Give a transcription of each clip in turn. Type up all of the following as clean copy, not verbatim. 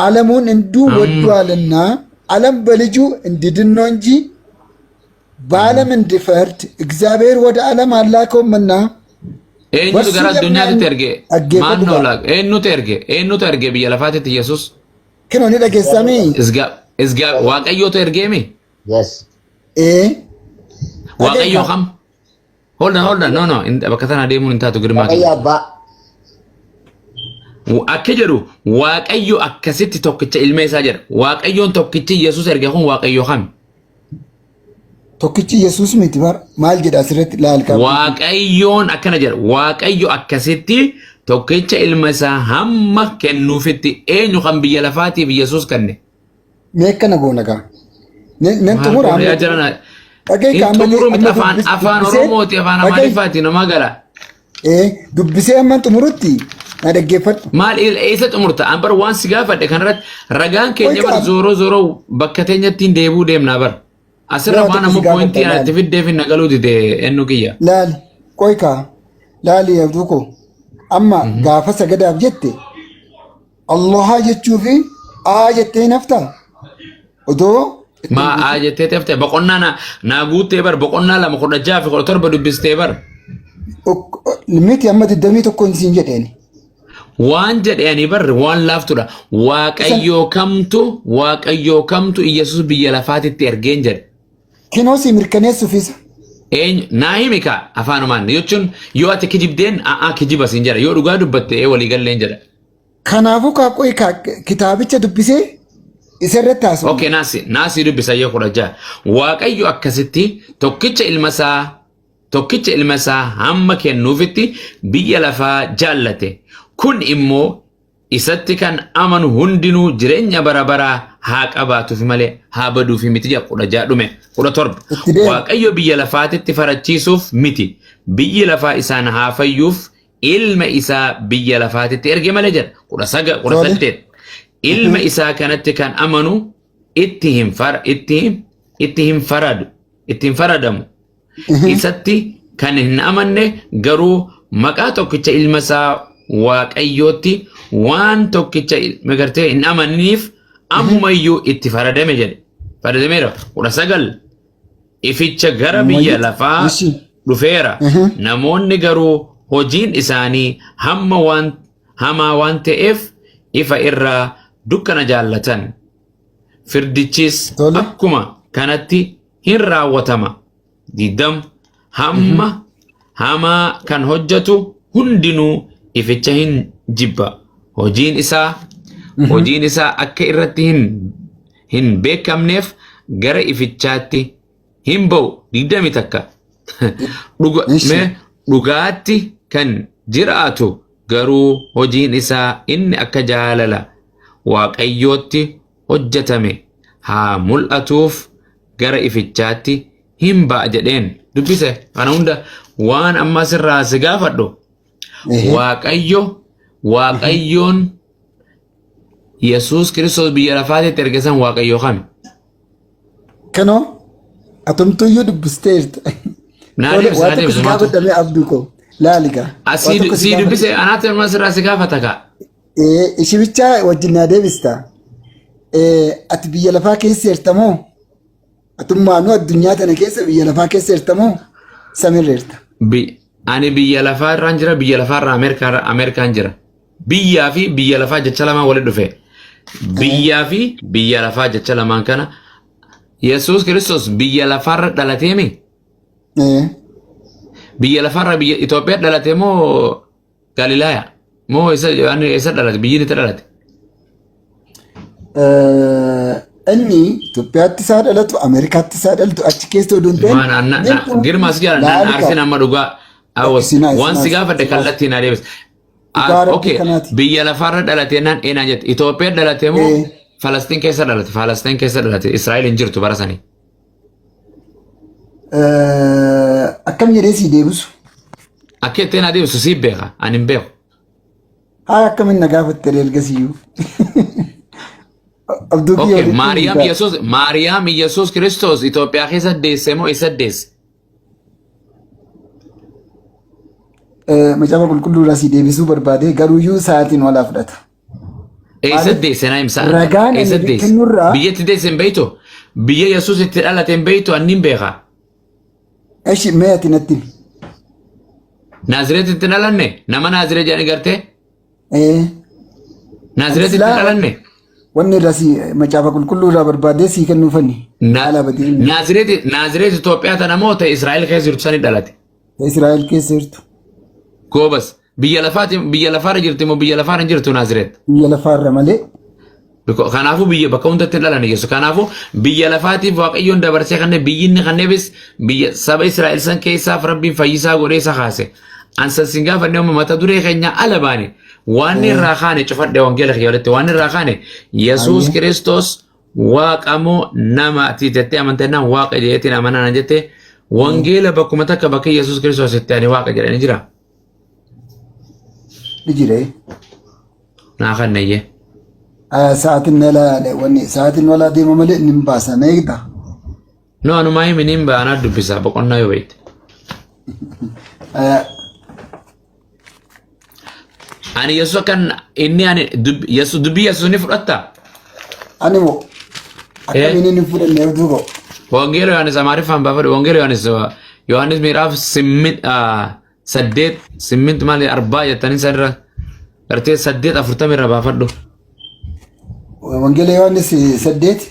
ዓለሙን እንዲሁ Amma ወዷልና ዓለም በልጁ እንዲድን ነው እንጂ በዓለም እንዲፈርድ እግዚአብሔር ወደ ዓለም አላከውምና Eenyutu በእርሱ gara የሚያምን addunyaatti erge? dhaggeeffadhu Maannoo gaa laaq? Eenyutu erge? Eenyutu erge biyya lafaatitti Yesuus? kinoo ni dhageessamii Isgaa isgaa Waaqayyootu ergeemi? Yes. ee Waaqayyoo dhageessa kam? Hold on, hold on. No, no. Bakka tana deemuun hin taatu girmaa Waaqayyo kiyya. abbaa. Akka jedhu Waaqayyo akkasitti tokkicha ilma isaa jedha. Waaqayyoon tokkichi Yesuus erge kun Waaqayyo kami? Tokkichi Yesuus miti bar maal jedha asirratti laal qabdu. Waaqayyoon akkana jedha. Waaqayyo akkasitti tokkicha ilma isaa hamma kennuufitti eenyu kan biyya lafaatiif Yesuus kenne? Mee akkana goona gaa. Nan Maal xumura goona amma yaa jarana? dhagahi Hin kaa amma xumuru miti amma afaan afaan dubbisee Oromooti afaan dhagahi Amaariffaati namaa gala. ee dubbisee amma xumurutti na dhaggeeffadhu. Maal eessa xumurta? An bar waan si gaafadhe kanarratti ragaan Qoy keenya bar kaa zooroo zooroo bakka teenyatti hin deebi'uu deemnaa bar. Asirra mee waa waan tokko si ammoo gaafadha poointii ana laali. itti fiddeef hin nagaluu dide ennu kiyya. Laali qoy kaa laali abduu koo amma gaafa sagadaaf jette Allahaa jechuu fi aa jettee hin haftaa odoo itti hin Maa aa guutin. jettee teefte boqonnaa naa guuttee bar boqonnaa 2 16 fi 17 dubbistee bar. Miti amma 21 siin jedheeni. Waan jedhe ani bar waan laaftudha. Isan Waaqayyoo kamtu Waaqayyoo kamtu Iyyasuus biyya lafaatitti ergeen jedhe. Kinoo si mirkaneessuuf isa. Eenyu naa himi kaa afaanumaan jechuun yoo ati kijibdeen a'aa kijiba siin jedha yoo dhugaa dubbatte ee walii galleen jedha. Kanaafuu kaa qo'i kaa kitaabicha dubbisee isa irratti haasofna. Okay, naasi dubbisa yoo 16. Waaqayyo akkasitti tokkicha ilma isaa hamma kennuufitti biyya lafaa jaallate. Kun immoo isatti kan amanu hundinuu jireenya bara baraa haa qabaatuuf malee haa baduufi miti jedha 16 dhume 17. Itti deema. Waaqayyo biyya lafaatitti farachiisuuf miti. Biyyi lafaa isaan haa fayyuuf ilma isaa biyya lafaatitti erge malee jedha. 19 kudha Tole. saddeet. Ilma isaa kanatti kan amanu itti hin faradu itti hin faradamu. Isatti kan hin amanne garuu maqaa tokkicha ilma isaa Waaqayyootti waan tokkicha ilma gartee hin amanniif ammumayyuu itti faradame jedhe. Faradameera. 19 ificha gara biyya Ammayyuu. lafaa Ishi. dhufeera. Namoonni garuu hojiin isaanii hamma waan hamaa waan ta'eef ifa irraa dukkana jaallatan. Firdichis Tole. akkuma kanatti hin raawwatama. 20 hamma hamaa kan hojjetu hundinuu ificha hin jibba. Hojiin isaa akka irratti hin beekamneef gara ifichaatti hin ba'u. 21. Dhuga, Ishi. mee dhugaatti kan jiraatu garuu hojiin isaa inni akka jaalala Waaqayyootti hojjetame haa mul'atuuf gara ifichaatti hin ba'a jedheen dubbise. Kana hunda waan amma sirraa si gaafadhu. Waaqayyo Waaqayyoon Yesuus Kiristoos biyya lafaatitti erge san Waaqayyo kami? Kanoo atumtuyyuu dubbisteerta. Naa Tole deebisi waa naa tokko deebisi si maatu. gaafadha mee abduu koo laali gaa. Waa tokko si Sii gaafadha. dubbise anaatti amma sirraa si gaafata kaa. Ishii bichaa wajjin naa deebista. Ati biyya lafaa keessa jirta moo? Atummaanuu addunyaa tana keessa biyya lafaa keessa jirta moo? Samiirra jirta. Ani biyya lafaa irraan jira biyya lafaa irraa Ameerikaan jira. Biyyaa fi biyya lafaa jecha lamaan walitti dhufe. Biyyaa fi biyya lafaa jecha lamaan kana Yesuus Kiristoos biyya lafaarra dhalateemi? Biyya lafaarra biyya Itoophiyaa dhalate moo Galilaaya? Moo isa dhalate biyyi inni itti dhalate? Inni Itoophiyaatti isaa dhalatu, Ameerikaatti isaa dhalatu achi keessa oduu hin ta'in. Waan girma as jala nan arsin amma dhugaa. Awwas Isinaa waan si isinaa gaafadhe isinaa kallattii naa deebise. Dhugaa rabbii Okay kanaati. biyya lafaarra dhalate naan eenaa jette Itoophiyaa dhalate moo Falastiin keessa dhalate Falastiin keessa dhalate Israa'el hin jirtu bara sanii. Akkam jedhee sii deebisu? Akka itti naa deebisu sii beeka ani hin beeku. Haa akkamiin na gaafatte ergasiyyuu. Abduu kiyya Okay walitti Maariyaam dhugaa. Yesuus Maariyaam Yesuus Kiristoos Itoophiyaa keessa deesse moo isa deesse? Macaafa qulqulluu irraa sii deebisuu barbaade garuuyyuu sa'aatiin walaa fudhata. Eessa Maaliif deesse naa himsa? ragaan ani Eessa deesse? kennurraa Biyya itti deesse hin beektu? Biyya Yesuus itti dhalate hin beektu? Anni hin beeka. Eshi mee ati natti himi. Naazireet itti dhalanne? Nama Naazireet jedhanii gartee? Ee, Naazireet itti silaa dhalanne? Wanni irraa si macaafa qulqulluu irraa barbaadee sii kennuufani. Haala badii inni Naazireet Naazireet Itoophiyaa tana moo ta'e Israa'el keessa jirtu sani dhalate? Israa'el keessa jirtu. Goobas. Biyya lafaati biyya lafaarra jirti moo biyya lafaarra hin jirtu Naazireet? Biyya lafaarra malee. Kanaafuu biyya bakka hundatti hin dhalan Yesuus. Kanaafuu biyya lafaatiif Waaqayyoon dabarsee kanneen biyyi inni kanneefis biyya saba Israa'el san keessaaf Rabbiin fayyisaa godhee isa kaase. Ansan sin gaafanne amma mata duree keenya ala baane waan irraa kaane cufadhe wangeela kiyya walitti waan irraa kaane Yesuus Kiristoos waaqa moo nama ati jettee amantennaan waaqa jedheetiin amanaan jette wangeela bakkuma takka bakka Yesuus Kiristoos itti ani waaqa jedhanii jira. Ni jira. Naa kanneyyee. Sa'aatiin wanni sa'aatiin walaa deema malee inni hin baasa na eegda. No anumaa himi niin baanaa dubbisaa boqonnaa yoo beekte. Ani Yesuus akkan inni ani Yesuus dubbii Yesuus ni fudhatta. Ani moo akkamiin inni fudhanne abduu koo. Wangeela Yohaannis Amaariffaan baafadhu. Wangeela Yohaannis Yohaannis miiraaf simmit saddeet simmint maali arbaa jettanii sanirra gartee 8:40 irra baafadhu. Wangeela Yohaannis 8.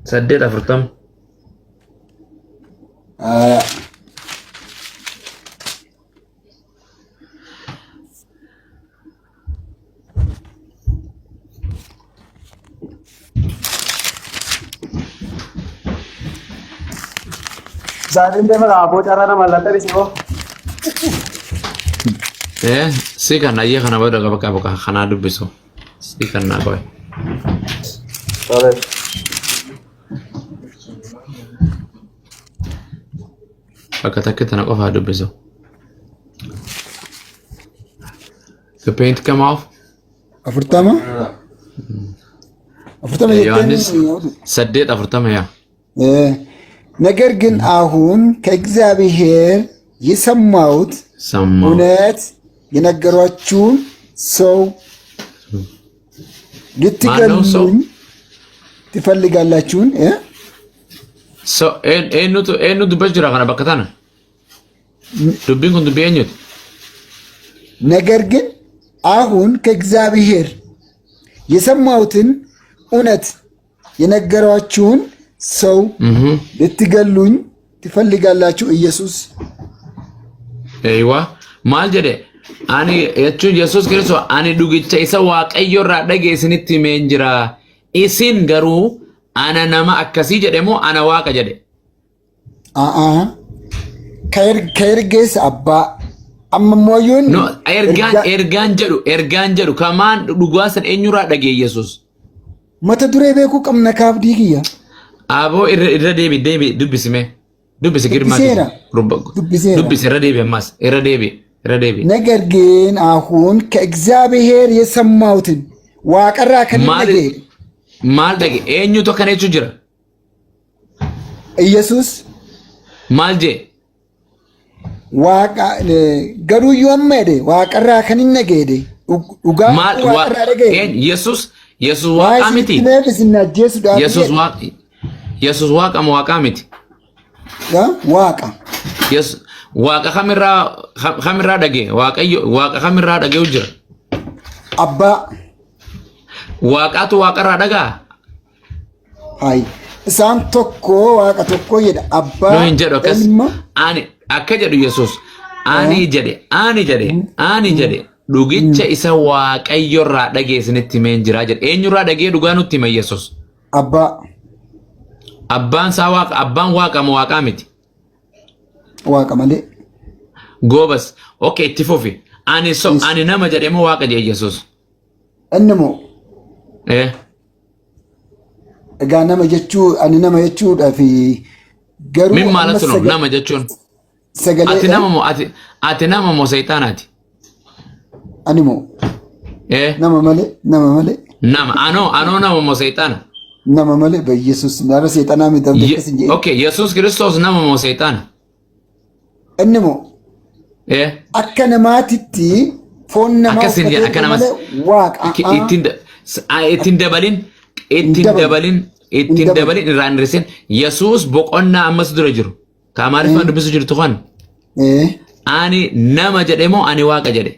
8:40. Saatiin deema aboo carraa nama latta dhisi hoo. Eh, si kan ayyee kana booda qaba qaba kanaa dubbisu. Si kan naa qoy. Tole. Bakka takka tana qofaa dubbisu. The paint come off? 40. 40 Yohaannis jetteen. 8:40 yaa. ነገር ግን አሁን ከእግዚአብሔር የሰማሁት ሰማሁ እውነት የነገሯችሁን ሰው ማነው ሰው? ልትገሉኝ ትፈልጋላችሁን? እ? So eenyutu eenyu dubbachuu jira kana bakka tana? Dubbiin kun dubbii eenyuti? ነገር ግን አሁን ከእግዚአብሔር የሰማሁትን እውነት የነገሯችሁን ሰው ልትገሉኝ ትፈልጋላችሁ? ኢየሱስ Eeywa maal jedhe ani jechuun Yesuus Kiristoos ani dhugicha isa Waaqayyo irraa dhage isinitti himeen jira. Isin garuu ana nama akkasii jedhe moo ana waaqa jedhe? አአ ከኤርጌስ አባ አመሞዩን No, ergaan ergaan jedhu ergaan jedhu kamaan dhugaa san eenyurraa dhage Yesuus? Mata duree beekuu qabna kaabdii kiyya. Aboo irra irra deebi deebi dubbisime. Dubbisi girmaa Dubbiseera. Dubbiseera. Dubbisi irra deebi ammas irra deebi irra deebi. ነገር ግን አሁን ከእግዚአብሔር የሰማሁትን waaqarraa kan Maal dhage maal dhage eenyutu akkana jechuu jira? ኢየሱስ Maal jee? waaqa garuuyyuu amma jedhe waaqarraa kan hin dhage dhugaa Maal waaqarraa dhage Yesuus Yesuus waa waaqaa miti? isinitti meef isin ajjeesuudhaaf Yesuus waaqa Yesuus waaqa moo waaqaa miti? Waaqa. Yesuus waaqa kamirraa kamirraa dhage waaqayyo waaqa kamirraa dhagee jira? Abbaa. Waaqaatu waaqarraa dhagaa? Hay isaan tokko waaqa tokko jedha abbaa No hin jedhu akkas. ilma Ani akka jedhu Yesuus ani jedhe ani jedhe ani jedhe dhugicha isa waaqayyorraa dhagee isinitti himeen jira jedhe. Eenyurraa dhagee dhugaa nutti hime Yesuus? Abbaa. Abbaan isaa waaqa abbaan waaqa moo waaqaa miti? Waaqa malee. Goobas. Okay, itti fufi. Ani so ani nama jedhe moo waaqa jedhe Yesuus? Inni moo Eh. egaa nama jechuu ani nama jechuudhaaf garuu Min amma maalatu no nama jechuun? Sagalee Ati nama moo ati nama moo seexaanaati? Ani moo Eh. nama malee nama malee. Nama anoo anoo nama moo seexaana? Nama malee በኢየሱስ nara seexanaa miti abdii akkas hin jedhin. Okay, Yesuus Kiristoos nama moo seexaana? Inni moo Eh. akka namaatitti foon namaa Akkas hin jedhe uffatee akka namas malee waaqa. Ittiin Ittiin dabalin, Hin ittiin dabalu. dabalin, Hin ittiin dabalu. dabalin, irraa hin hir'isin. Yesuus boqonnaa ammas dura jiru. Ka Amaariffaan dubbisu jirtu kan. Ani nama jedhe moo ani waaqa jedhe?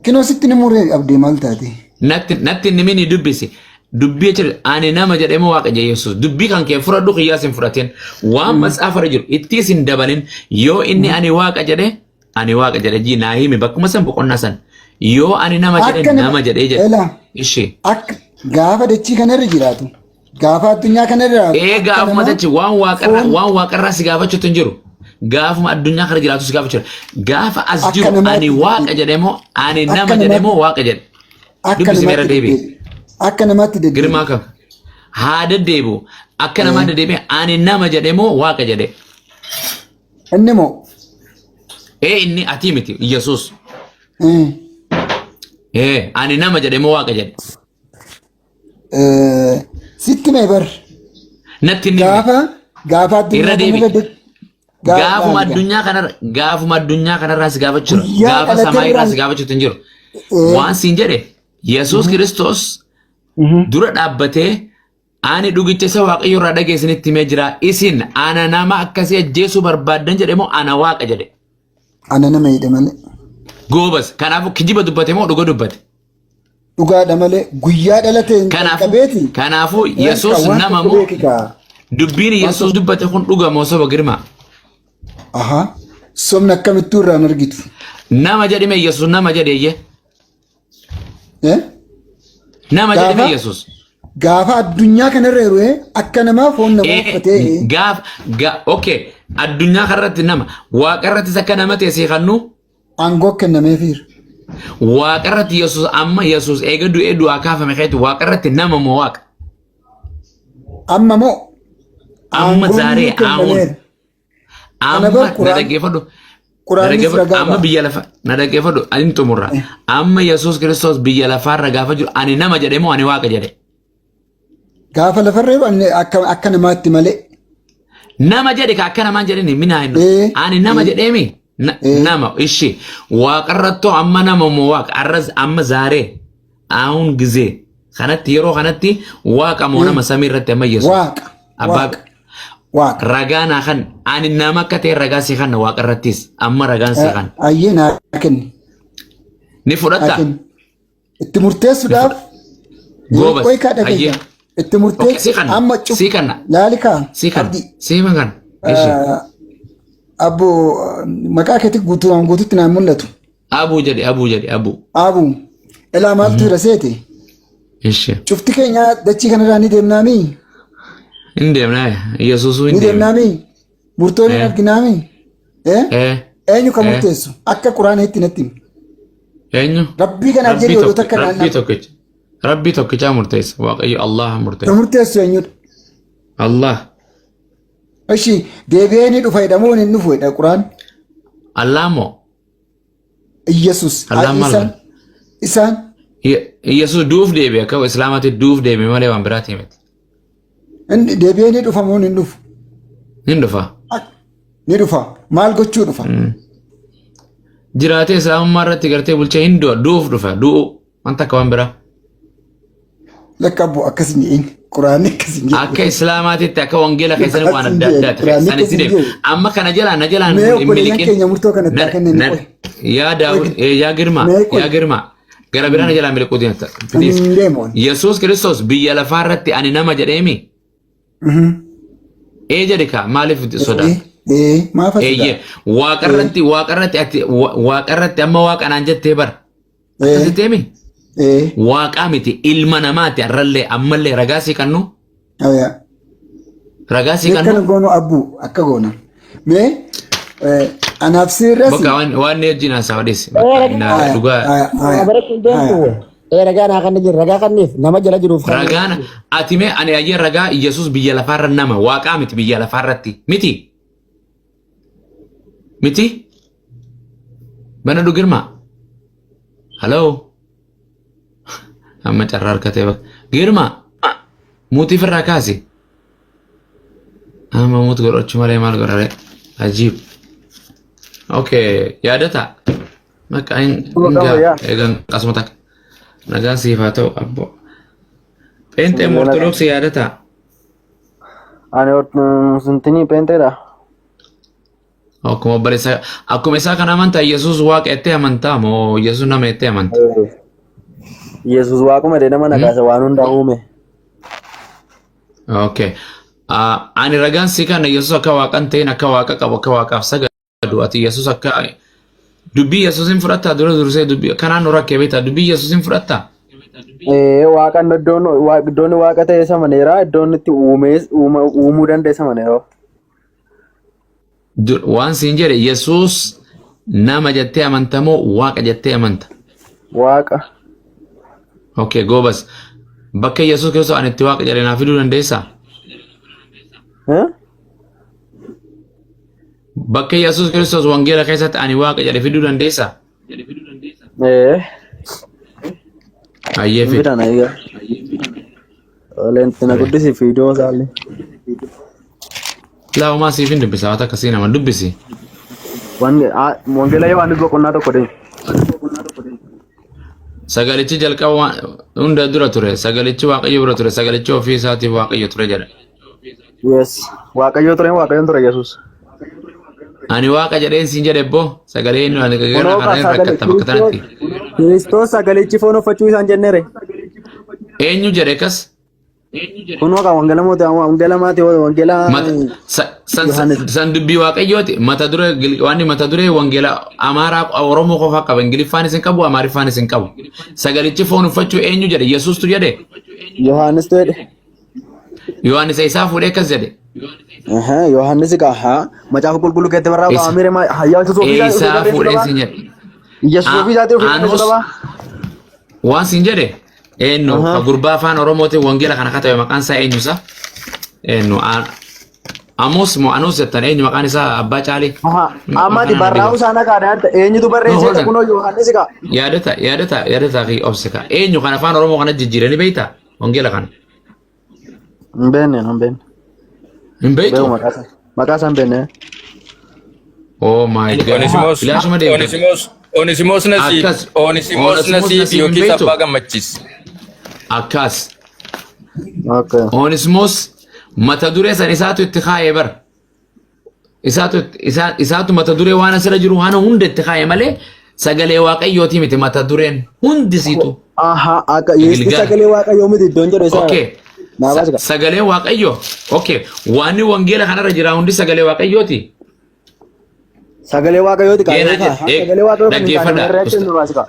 Kinoo sitti ni muree abdii maal taate? Natti inni mini dubbisi. Dubbii jechuudha ani nama jedhe moo waaqa jedhe Yesuus. Dubbii kan kee fudhadhu, qiyyaas hin fudhatin. Waan matsaafa irra jiru ittiis hin dabalin. Yoo inni ani waaqa jedhe, ani waaqa jedhe jii naa himi bakkuma san, boqonnaa san. Yoo ani nama jedhe Akka nama nama jedhee jedhe. Elaa Ishee. akka gaafa dachii kanarra jiraatu, gaafa addunyaa kanarra jiraatu Ee akka gaafuma namaa dachi waan waaqarraa foon waan waaqarraa si gaafachuutu hin jiru. Gaafuma addunyaa kana jiraatu si gaafachuu. Gaafa as akka jiru ani namaatti waaqa jedhe moo ani akka nama jedhe moo namaatti waaqa jedhe? Akka Dubbisi meera namaatti deebi'i. deddeebi. Akka namaatti deddeebi. Girmaa kam? Haa deddeebi'u. Akka namaa deddeebi'e ani nama jedhe moo waaqa jedhe? Inni moo Ee, inni ati miti, Yesuus. Ee, ani nama jedhe moo waaqa jedhe? Sitti mee bar Natti inni hime. Gaafa addunyaa Irra deebi. kanarra Gaafuma laali gaa. addunyaa kanarra gaafuma addunyaa kanarraa si gaafachuu jira. Guyyaa Gaafa samaa irraa dhalateerraan si gaafachuutu hin jiru. Waan siin jedhe, Yesuus Kiristoos dura dhaabbatee, "Ani dhugicha isa Waaqayyo irraa dhageessinitti himee jira. Isin ana nama akkasii ajjeesuu barbaaddan" jedhe moo ana waaqa jedhe? Ana nama jedhe malee. Goobas. Kanaafuu kijiba dubbate moo dhuga dubbate? Dhugaadha malee, guyyaa dhalateen Kanaafuu jalqabeeti. kanaafuu Laali kaa Yesuus waan nama tokko moo beeki kaa. dubbiin Waan Yesuus tokko. dubbate kun dhuga moo soba, Girmaa? Aha. Sobni akkamittuu irraa hin argitu. Nama jedhime, Yesuus nama jedhe iyyee. Eh? Nama jedhime Gaafa Yesuus. Gaafa addunyaa kanarra yeroo akka namaa foon namaa uffatee Gaaf ga okay, addunyaa kanarratti nama, waaqarrattis akka nama ta'e sii kannu. Aangoo kennameefiira. Waaqarratti Yesuus, amma Yesuus eega du'ee du'aa kaafame keetti, waaqarratti nama moo waaqa? Amma moo Amma aangoon zaaree inni aawun kennameera. Kana amma bar na quraan dhaggeeffadhu na quraanis dhaggeeffadhu ragaa amma ba'a. biyya lafa na dhaggeeffadhu, ani xumurra. Amma Yesuus Kiristoos biyya lafaarra gaafa jiru ani nama jedhe moo ani waaqa jedhe? Gaafa lafarra jiru ani akka namaatti malee. Nama jedhe ka akka namaan jedhini minaa hin ani nama jedheemi nama ishi. Waaqarrattoo amma nama moo waaqa? Arras amma zaaree aawun gizee kanatti, yeroo kanatti waaqa moo nama samii irratti amma Yesuus? Waaqa. Abbaa Waaqa. Waaqa. Ragaa naa kan ani nama akka ta'e ragaa si kanna, waaqarrattis amma ragaan si kan. Ayyee, naa kenni. Ni Naa fudhatta? kenni. Itti murteessuudhaaf Goobas. qoy kaa Ayyee. dhageessa. Itti Okay, murteessu si kanna. amma cuf Si kanna. laali kaa Si kanna. abdii. Si kanna. Ishi. Abbo, maqaa keetti guutumaan guututti naan mul'atu. Abuu jedhe, abuu jedhe, abuu. Abu, ilaa maaltu jira seete? Ishi. Cufti keenya dachii kanarraa ni deemnaamii? Hin deemnaa. Yesuusuu Ni hin deemne. deemnaamii? Murtoon hin arginaamii? Eh? Eh. Eenyu kan Eh. murteessu? Akka quraana itti natti himi. Eenyu? Rabbii kanaaf Rabbii jedhi odoo tokko takka naan Rabbii tokkicha. Rabbii tokkichaa murteessa. Waaqayyo Allah Kan murteessa. murteessu eenyudha? Allah. Ishi, deebi'ee ni dhufa jedhamoo hin dhufu jedha quraan? Allah moo? Iyyasuus. Allah maal Isaan. godha? Isaan. Yesuus du'uuf deebi'e, akka Islaamaatti du'uuf deebi'e malee waan biraati miti. Inni deebi'ee ni dhufa moo hin dhufu? Hin dhufa. Ni dhufa. Maal gochuu dhufa? Jiraatee Islaamummaa irratti gartee bulchee hin du'a, du'uuf dhufa, du'u wanta akka waan biraa. Lakka abbo, akkas hin jedhin. Quraanni akkas hin jedhu. Akka Islaamaatitti, akka wangeela keessanii waan Akkas hin adda jedhu. addaati. Quraanni San akkas itti hin deema. jedhu. Amma kana jalaa na jalaan Mee hin obboleeyyan miliqin. keenya murtoo kana itti kennan Na qoy. yaa Daawud, yaa Girmaa, Mee qoy. yaa Girmaa. Gara biraa na jalaa miliquu deemta. Please. Hin deemu. Yesuus Kiristoos biyya lafaa irratti ani nama jedheemi. Ee jedhe kaa, maaliif sodaata? Ee, maaf as Eeyyee, waaqarratti ati waaqarratti amma waaqa naan jettee bara. Akkasitti himi? Ee. Waaqaa miti, ilma namaati har'allee ammallee ragaa sii kannu. Aya. Ragaa sii Akkana kannu. goonu abbuu, akka goona. Mee anaaf sirras. Bakka waan ni wajjin haasawa dhiisi. Bakka Aya, dhugaa. aya, aya. Bareedu hin deemtu. Ee, ragaa naa kan jiru, ragaa kanniif nama jala jiruuf kan. Ragaan ati mee ani ayyee ragaa Yesuus biyya lafaarra nama, waaqaa miti, biyya lafaarratti miti. Miti? Bana Girmaa. Hello. Amma carraa harkatee bakka. Girmaa. Muutii firraa kaasi. Amma mute godhachuu malee maal godhare? Ajiib. Okay, yaadata. Bakka hin Qaba, gaa yaa. eegan asuma takka. Nagaan siif haa ta'u abbo. Pheenxee moo Ortodoksii yaadataa? Ani sintinii pheenxeedha. Akkuma obboleessa akkuma isaa kana amantaa Yesuus waaqa jettee amantaa moo Yesuus nama jettee amanta? Yesuus waaquma jedhee nama nagaasa waan hundaa uume. Okay. Ani ragaan si kana Yesuus akka waaqa hin ta'in akka waaqa qabu akka waaqaaf sagadu ati Yesuus akka dubbii Yesuus hin fudhattaa dura dursee dubbii kanaan nu rakkee beektaa dubbii Yesuus hin fudhattaa? Waaqan iddoon iddoon waaqa ta'e isa maneera iddoon itti uumee uumuu danda'e isa maneera. Waan siin jedhe Yesuus nama jettee amanta moo waaqa jettee amanta? Waaqa. Okay, goobas. Bakka Yesuus Kiristoos ani itti waaqa jedhe naa fiduu dandeessaa? Eh? Bakka Yesuus Kiristoos wangeela keessatti ani waaqa jedhe fiduu dandeessaa? Ee. Ayyee fidi. Fidan egaa. Leentina guddisi fiidoo isaallee. Laa homaa siif hin dubbisa waan akkasii nama dubbisi. Wangeela Yohaannis boqonnaa 1 deemi. Sagalichi jalqaba waan hunda dura ture. Sagalichi Waaqayyo bira ture. Sagalichi ofii isaatiif Waaqayyo ture jedha. Yes. Waaqayyo ture Waaqayyoon ture Yesuus. Ani Waaqa jedheen siin jedhe boo sagalee inni ani gara Kunoo kana hin sagalee rakkatta bakka Kiristoos tanatti. Kiristoos sagalichi foon uffachuu isaan jenneere. Eenyu jedhe kas? Kunoo kan wangeela mootii wangeela maatii wangeela Mata san Yohaannis. san dubbii Waaqayyooti. Mata duree waan mata duree wangeela Amaaraa Oromoo qofa qaba. Ingiliffaan isin qabu Amaariffaan isin qabu. Sagalichi foon uffachuu eenyu jedhe? Yesuustu jedhe. Yohaannis jedhe. Yohaannis isaa fuudhee akkas jedhe. Yohaannis egaa haa macaafa qulqulluu keessatti barraa'u Isa- qaba miire hayyaa yesuus ofii isaa ofii Isaa barreessuu fuudhee qaba. siin jedhe. Yesuus ofii isaatii ofii barreessuu Anuus qaba. waan siin jedhe eenyu ka gurbaa afaan Oromootiin wangeela kana katabe maqaan isaa eenyu isa? Eenyu Amoos moo Anuus jettan eenyu maqaan isaa abbaa caalii? Ammaati barraa'uu isaa nagaa dha eenyutu No, barreessee hold on. kunoo Yohaannis egaa. Yaadata yaadata yaadata fi obsika eenyu kan afaan Oromoo kana jijjiiranii beektaa wangeela kana? Hin beekne hin beekne. Hin beektu? Beeku maqaa isaa. Maqaa isaa hin beekne. Oh my God. Onesimos Bilaashuma deemta. Onesimos Onesimos Nasiib Akkas. Onesimos Onesimos Nasiib Nasiib hin yookiis beektu? Abbaa Gammachiis. Akkas. Okay. Onesimos mata duree san isaatu itti kaa'ee bara. Isaatu isaatu mata duree waan asirra jiru waan hunda itti kaa'e malee sagalee waaqayyooti miti mata dureen hundisiitu. Aha, akka yeessi Gilgaala. sagalee waaqayyoo miti iddoon jedhu isaa. Okay. Naa baasi kaa. Sagalee waaqayyoo. Okay. Waanni wangeela kanarra jira hundi sagalee waaqayyooti. Sagalee waaqayyooti kaa. Geenaa Eegaa, jedhe. Sagalee waaqayyoo kan hin taane Dhaggeeffadha. irra jechuun nu baasi kaa.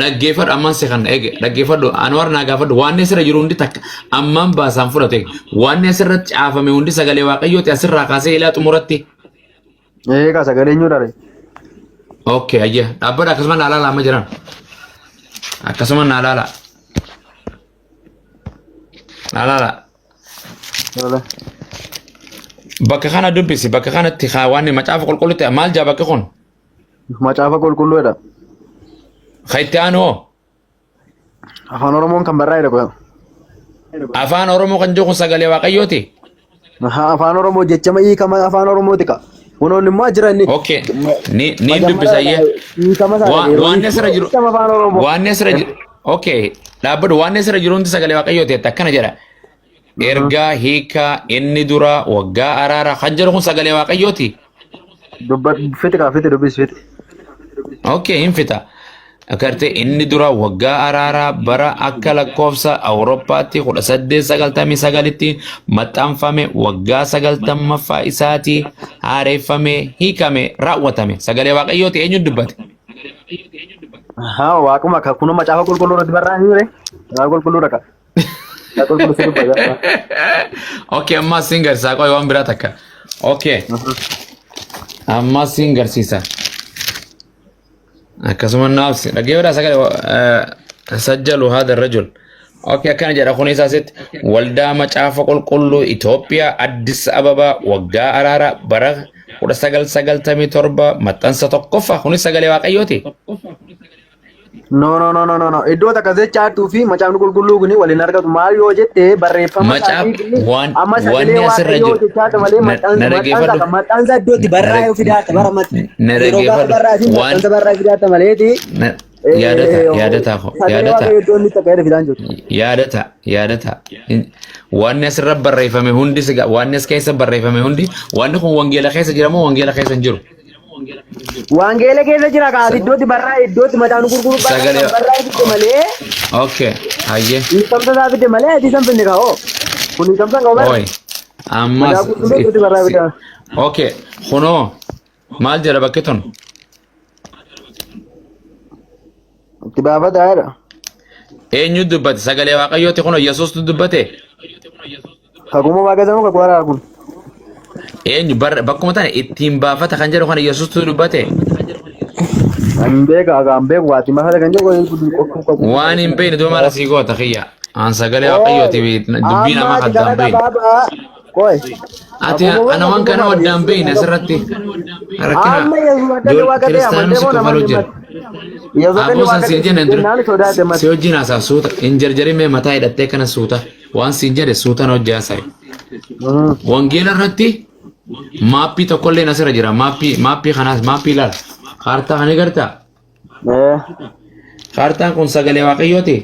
Dhaggeeffadhu ammaan si kan eege dhaggeeffadhu Anwar naa gaafadhu waan asirra jiru hundi takka ammaan baasaan fudhate waan asirratti caafame hundi sagalee waaqayyooti asirraa kaasee ilaa xumuratti. Eegaa sagalee eenyuu dha? Okay ayya dhaabbadha akkasuma naa laala amma jiran akkasuma naa laala naa laala bakka kana dubbisi bakka kanatti haa waan macaafa qulqulluu ta'e maal jaa bakki kun Macaafa qulqulluudha. Ka itti aanu hoo? Afaan Oromoon kan barraa'edha kun. Afaan Oromoo kan jiru kun sagalee Waaqayyooti. Ahaa, Afaan Oromoo jechama hiikama afaan Oromooti ka. Kunoon immoo jira inni. Okay. Ni ni dubbisa iyyee. Hiikama isaa Waan asirra jiru Hiikama afaan Oromoo. waan asirra jiru. Okay. Dhaabbadhu waan asirra jiru hundi sagalee Waaqayyooti jette akkana jedha. Ergaa hiikaa inni dura waggaa araara kan jedhu kun sagalee Waaqayyooti. Dubbadhu fixi kaa fixi dubbisi fixi. Okay, hin fixa. Agartee inni dura waggaa araaraa bara akka lakkoofsa Awurooppaatti 1899tti maxxanfame waggaa 90ffaa isaatii haareeffame hiikame raawwatame. Sagalee Waaqayyooti eenyutu dubbate? Ahaa waaquma ka kunoo macaafa qulqulluu irratti barraa'ee jire. Macaafa qulqulluu dhaqa. Macaafa qulqulluu si dubbata. Okay, ammas siin garsiisa. Qoy waan biraa takka. Okay. Ammas siin garsiisa. Akkasuma naafsi. Dhaggeeffadhaa sagalee sajjalu haadha rajul. Okay, akkana jedha kun isaa asitti waldaa macaafa qulqulluu Itoophiyaa Addis Ababa waggaa araara bara 1997 maxxansa tokkoffaa kunis sagalee waaqayyooti. No, no, no, no, no, no. Iddoo takka jechaattuu fi macaafni qulqulluu kun waliin argatu. Maal yoo jette barreeffama Macaaf isaatii fi waan amma sagalee wanni asirra waaqayyoo jiru jechaata malee na maxxansa na maxxansa dhaggeeffadhu. kan maxxansa iddootti Na barraa'ee na fidaata bara mati. na Yeroo gaafa dhaggeeffadhu. barraa'e Waan maxxansa barraa'ee fidaata maleeti. na yaadata yaadataa koo Sagalee yaadata waaqayyoo iddoo inni takka jedhe fidaan jiru. yaadata yaadata wanni asirra barreeffame hundi siga wanni as keessa barreeffame hundi wanni kun wangeela keessa jira moo wangeela keessa hin jiru? Wangeela keessa jira kaas iddootti barraa'e iddootti macaafni qulqulluu barraa'e Sagalee kan barraa'e fide malee okay hayyee hiikamsa isaa fide malee adii san finne kaa'oo. Kun hiikamsa hin qabu bara. oi ammas Macaafa qulqulluu iddootti barraa'e fide. okay kunoo maal jedha bakki tun Itti baafataa jedha. eenyu dubbate sagalee waaqayyooti kunoo yesuustu dubbate Kakuma waaqa samu kakuu haaraa kun. eenyu bar bakkuma tana ittiin baafata kan jedhu kana yesuustu dubbate An beeka an beeku waati maafata kan jedhu kakuu. waan hin beekne duuba maal asii goota kiyya aan sagalee waaqayyooti dubbii namaa Amma kan gara hin beekne gabaabaa. Qoy. ati ana waan kana waddaan beekne asirratti rakkina Amma Yesuus akka inni waaqa ta'e kiristaanonni amantee si moo kofaluu namoonni jira Yesuus akka inni Aboo san waaqa siin jenne dura jennaan sodaate si mati. wajjin haasaa suuta hin jarjarin mee mataa hidhattee kana suuta waan siin jedhe suutan hojii haasa'i. Wangeela irratti maappii tokkollee asirra jira maappii maappii kanaas maappii ilaala kaartaa kana gartaa kaartaan kun sagalee waaqayyooti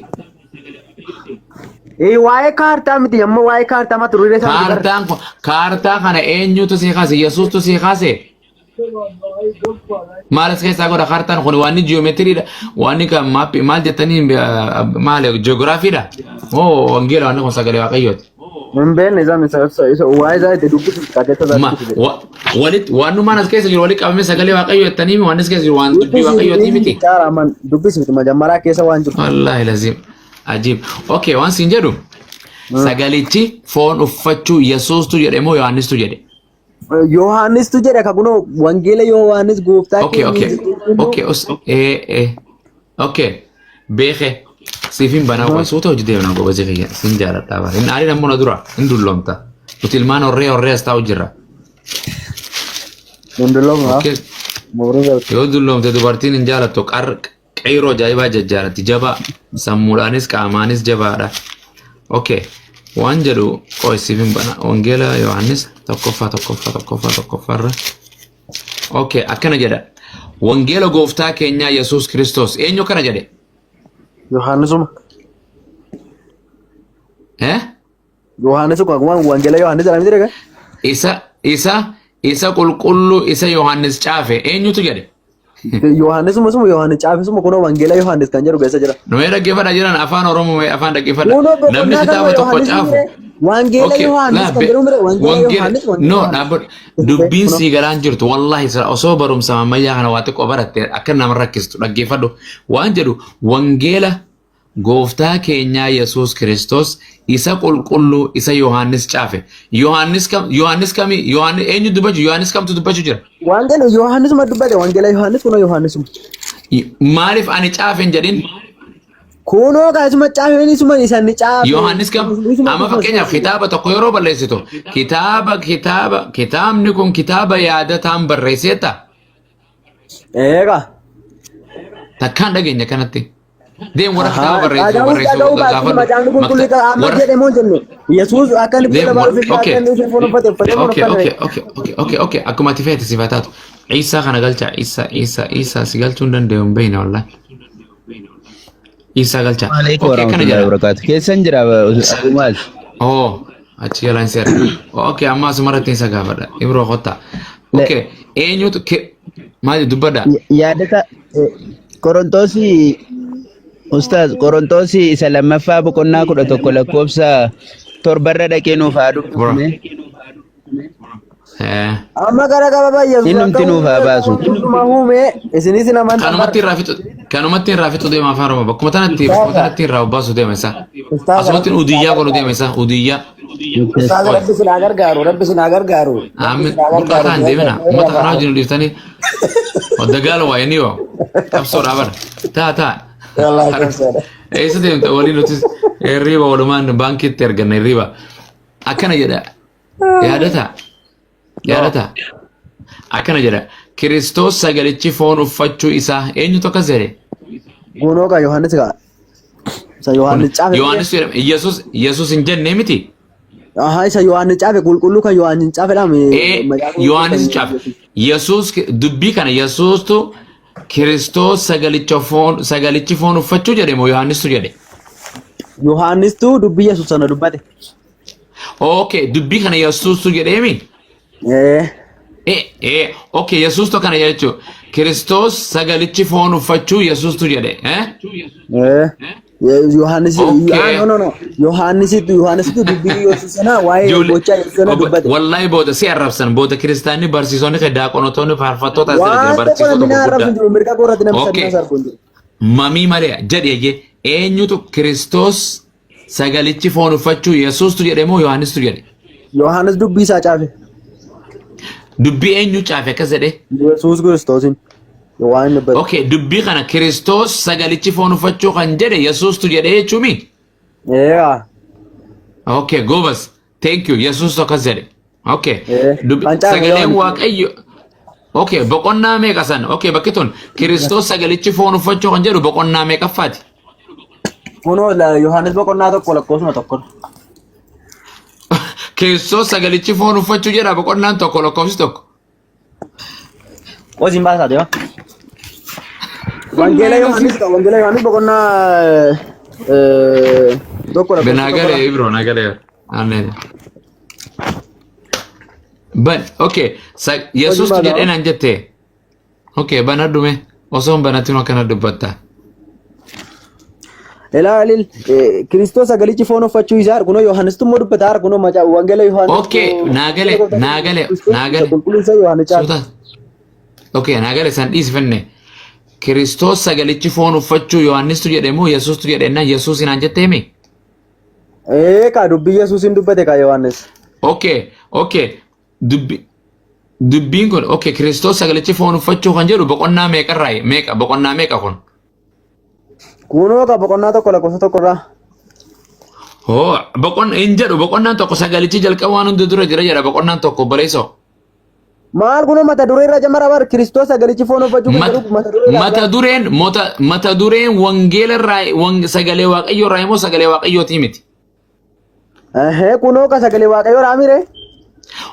Waa'ee kaartaa miti amma waa'ee kaartaa mata duree isaa miti bara. kaartaan kun kaartaa kana eenyutu sii kaase yesuustu sii kaase maal as keessaa godha kaartaan kun waan ji'oometiriidha waan kan maappii maal jettanii maal ji'oogiraafiidha moo wangeela waan kun sagalee waaqayyooti. Hin beekne isaan isa isa waa'ee isaa itti dubbisu qajeelcha isaa Ma dubbisu. walitti waannumaan as keessa jiru walitti qabamee sagalee waaqayyoo jettanii waan as keessa jiru waan dubbii waaqayyooti miti. Caaraaman dubbisuuti majammaraa keessa waan jiru. Wallaahi laziim ajiib. Okay waan siin jedhu sagalichi foon uffachuu Yesuustu jedhe moo Yohaannistu jedhe? Yohaannistu jedha ka kunoo wangeela Yohaannis gooftaa Okay okay okay os eh eh okay beeke siif hin banaa qoy suuta hojii deemna goba si kiyya sin jaaladha bara hin aarin ammoo na dura hin dulloomta nuti ilmaan horree horree as taa'u jirra. Dundullooma. Okay yoo dulloomte dubartiin hin jaalattu qar qeyroo ajaa'ibaa jajjaalatti jabaa sammuudhaanis qaamaanis jabaadha. Okay waan jedhu qoy siif hin bana wangeela Yohaannis tokkoffaa tokkoffaa tokkoffaa tokkoffaarra. Okay akkana jedha wangeela gooftaa keenyaa Yesuus Kiristoos eenyu akkana jedhe? Yohaannisuma. Eh? Yohaannis kun akkuma wangeela Yohaannis jedhamee jira. Isa isa isa qulqulluu isa Yohaannis caafe eenyutu jedhe? Yohaannisuma suma Yohaannis caafisuma kunoo wangeela Yohaannis kan jedhu keessa jira. Nu mee dhaggeeffadha jiran afaan Oromoo mee afaan dhaggeeffadha. Kunoo Namni boqonnaa kitaaba kanuma tokko Yohaannis caafu. mire wangeela Okay, Yohaannis laa kan be jedhu mire wangeela wangeela Yohaannis wangeela no Yohaannis. dhaabbadhu dubbiin Kunoo sii galaan jirtu wallahi sira osoo barumsa ammayyaa kana waa xiqqoo baratte akka nama rakkistu dhaggeeffadhu waan jedhu wangeela gooftaa keenyaa Yesuus Kiristoos isa qulqulluu isa Yohaannis caafe. Yohaannis kam Yohaannis kami Yohaannis eenyu dubbachuu Yohaannis kamtu dubbachuu jira? Wangeela Yohaannisuma dubbate wangeela Yohaannis kunoo Yohaannisuma. Maaliif ani caafe hin jedhin? Kunoo kaasuma caafeen isuma isa ni caafe. Yohaannis kam Isuma amma fakkeenyaaf kitaaba tokko yeroo balleessitu kitaaba kitaaba kitaabni kun kitaaba yaadataan barreesseetta Eega. takkaan dhageenya kanatti. Deem warra kitaaba barreessu Dhaga'uu barreessu dhaga'uu baatu gaafadhu. macaafni qulqulluu amma Warra jedhe moo jennu Yesuus akka inni deem fuula warra baruuf okay akka inni foon uffate uffatee foon okay uffate. okay okay okay okay okay akkuma ati feete siif haa taatu. Ciisaa kana galcha Ciisaa Ciisaa Ciisaa si galchuu hin danda'u hin beekne wallahi. Ciisaa galcha. Alaikum Okay akkana warahmatullahi jedha. wabarakatuh. Keessan jira Abu Maaz. Oh, achi jalaan seera. Okay, amma asumarratti isa gaafadha. Ibroo kottaa. Okay, eenyutu maali dubbadha? Yaadata Qorontosii Ustaaz Qorontosii isa lammaffaa boqonnaa 11 lakkoofsa torbarra dhaqee nuuf haa Bro. dubbifne. Amma gara gababa Yesuus akka Innumti nuuf haa uume baasu. hunduma uume isinis hin amantan Kanumatti irraa fixu kanumatti irraa fixu deema afaan Oromoo bakkuma tanatti bakkuma tanatti irraa obbaasu deema isaa. Ustaaza Asumatti udiyyaa godhu deema isaa udiyyaa. Ustaaza rabbi sin haa gargaaru rabbi sin haa gargaaru rabbi Aamin sin haa burqaa gargaaru ta'an deemina uummata kanaa wajjin dhiiftanii dagaala waa inni yoo qabsoodhaa bara taa taa. Wallaahi qabsoodha. Eessa deemta waliin nutis hirriba walumaan baankiitti arganna hirriba. Akkana jedha yaadata yaadata akkana jedha Kiristoos sagalichi foon uffachuu isaa eenyutu akkas jedhe? Kunoo kaa Yohaannis kaa. Isa Yohaannis caafe. Yohaannis jedhama. Yesuus Yesuus hin jennee miti. Ahaa isa Yohaannis caafe qulqulluu kan Yohaannis caafedha. Yohaannis caafe. Yesuus dubbii kana Yesuustu Kiristoos sagalicha foon sagalichi foon uffachuu jedhe moo Yohaannistu jedhe? Yohaannistu dubbii Yesuus sana dubbate. Okay, dubbii kana Yesuustu jedheemi? Ee. Okay, Yesuustu kana jechuun Kiristoos sagalichi foon uffachuu Yesuustu jedhe. Eh? Ee. Yohaannis Okay. ah, no no no Yohaannisitu Yohaannisitu dubbii Yesuus sana waa'ee gochaa Yesuus sana dubbate. Wallahi booda si arrabsan booda kiristaanni barsiisonni kee daaqonotoonni faarfattoota as jira Waan tokko barsiisota namni na arrabsu gurguddaa. hin jiru mirga koo irratti namni Okay. sadii na sarbu hin jiru. Mamii malee jedhi eeyyee eenyutu Kiristoos sagalichi foon uffachuu Yesuustu jedhe moo Yohaannistu jedhe? Yohaannis dubbii isaa caafe. Dubbii eenyu caafe akkas jedhe? Yesuus Kiristoosin. Waan inni dubbate. Okay, dubbii kana Kiristoos sagalichi foon uffachuu kan jedhe Yesuustu jedhe jechuumi? Eegaa. Okay, gobas. Thank you. Yesuustu akkas jedhe. Okay. Kan caafe Sagaleen Yohaannis. Waaqayyo. Okay, boqonnaa meeqa san? Okay, bakki tun Kiristoos sagalichi foon uffachuu kan jedhu boqonnaa meeqaffaati? Kunoo Yohaannis boqonnaa 1 lakkoofsuma 1. Kiristoos sagalichi foon uffachuu jedha boqonnaan 1 lakkoofsi 1. Qoziin baasaa deema. Wangeela Yohaannis Wangeela Yohaannis boqonnaa 1 lakkoofsa Nagalee 1. Ibro nagalee. Ameen. Ban okay Yesuustu baasaa. jedhee naan jette. Okay banadhu mee osoo hin banatin akkana dubbatta. Ilaa ilil Kiristoos sagalichi foon uffachuu isaa kunoo Yohaannistu immoo dubbata kunoo macaa wangeela Yohaannis. Okay naagale naagale naagale. Qulqulluu isa Yohaannis caalu. Suuta. Okay naagale san dhiisifenne. Kiristoos sagalichi foon uffachuu Yohaannistu jedhe moo Yesuustu jedhe naan Yesuus naan jetteemi? Ee kaa dubbii Yesuusin dubbate kaa Yohaannis. Okay okay dubbi dubbiin kun okay Kiristoos sagalichi foon uffachuu kan jedhu boqonnaa meeqarraa meeqa boqonnaa meeqa kun? Kunoo kaa boqonnaa 1 lakkoofsa 1 irraa. Hoo boqon hin jedhu boqonnaan 1 sagalichi jalqaba waan hunda dura jira jedha boqonnaan 1 obboleessoo. Maal kunoo mata duree irraa jamara bar Kiristoos sagalichi foon uffachuu kan jedhu mata duree irraa. Mata dureen mata dureen wangeela irraa sagalee waaqayyoo irraa immoo sagalee waaqayyootii miti. Ehee kunoo ka sagalee waaqayyoo raamire.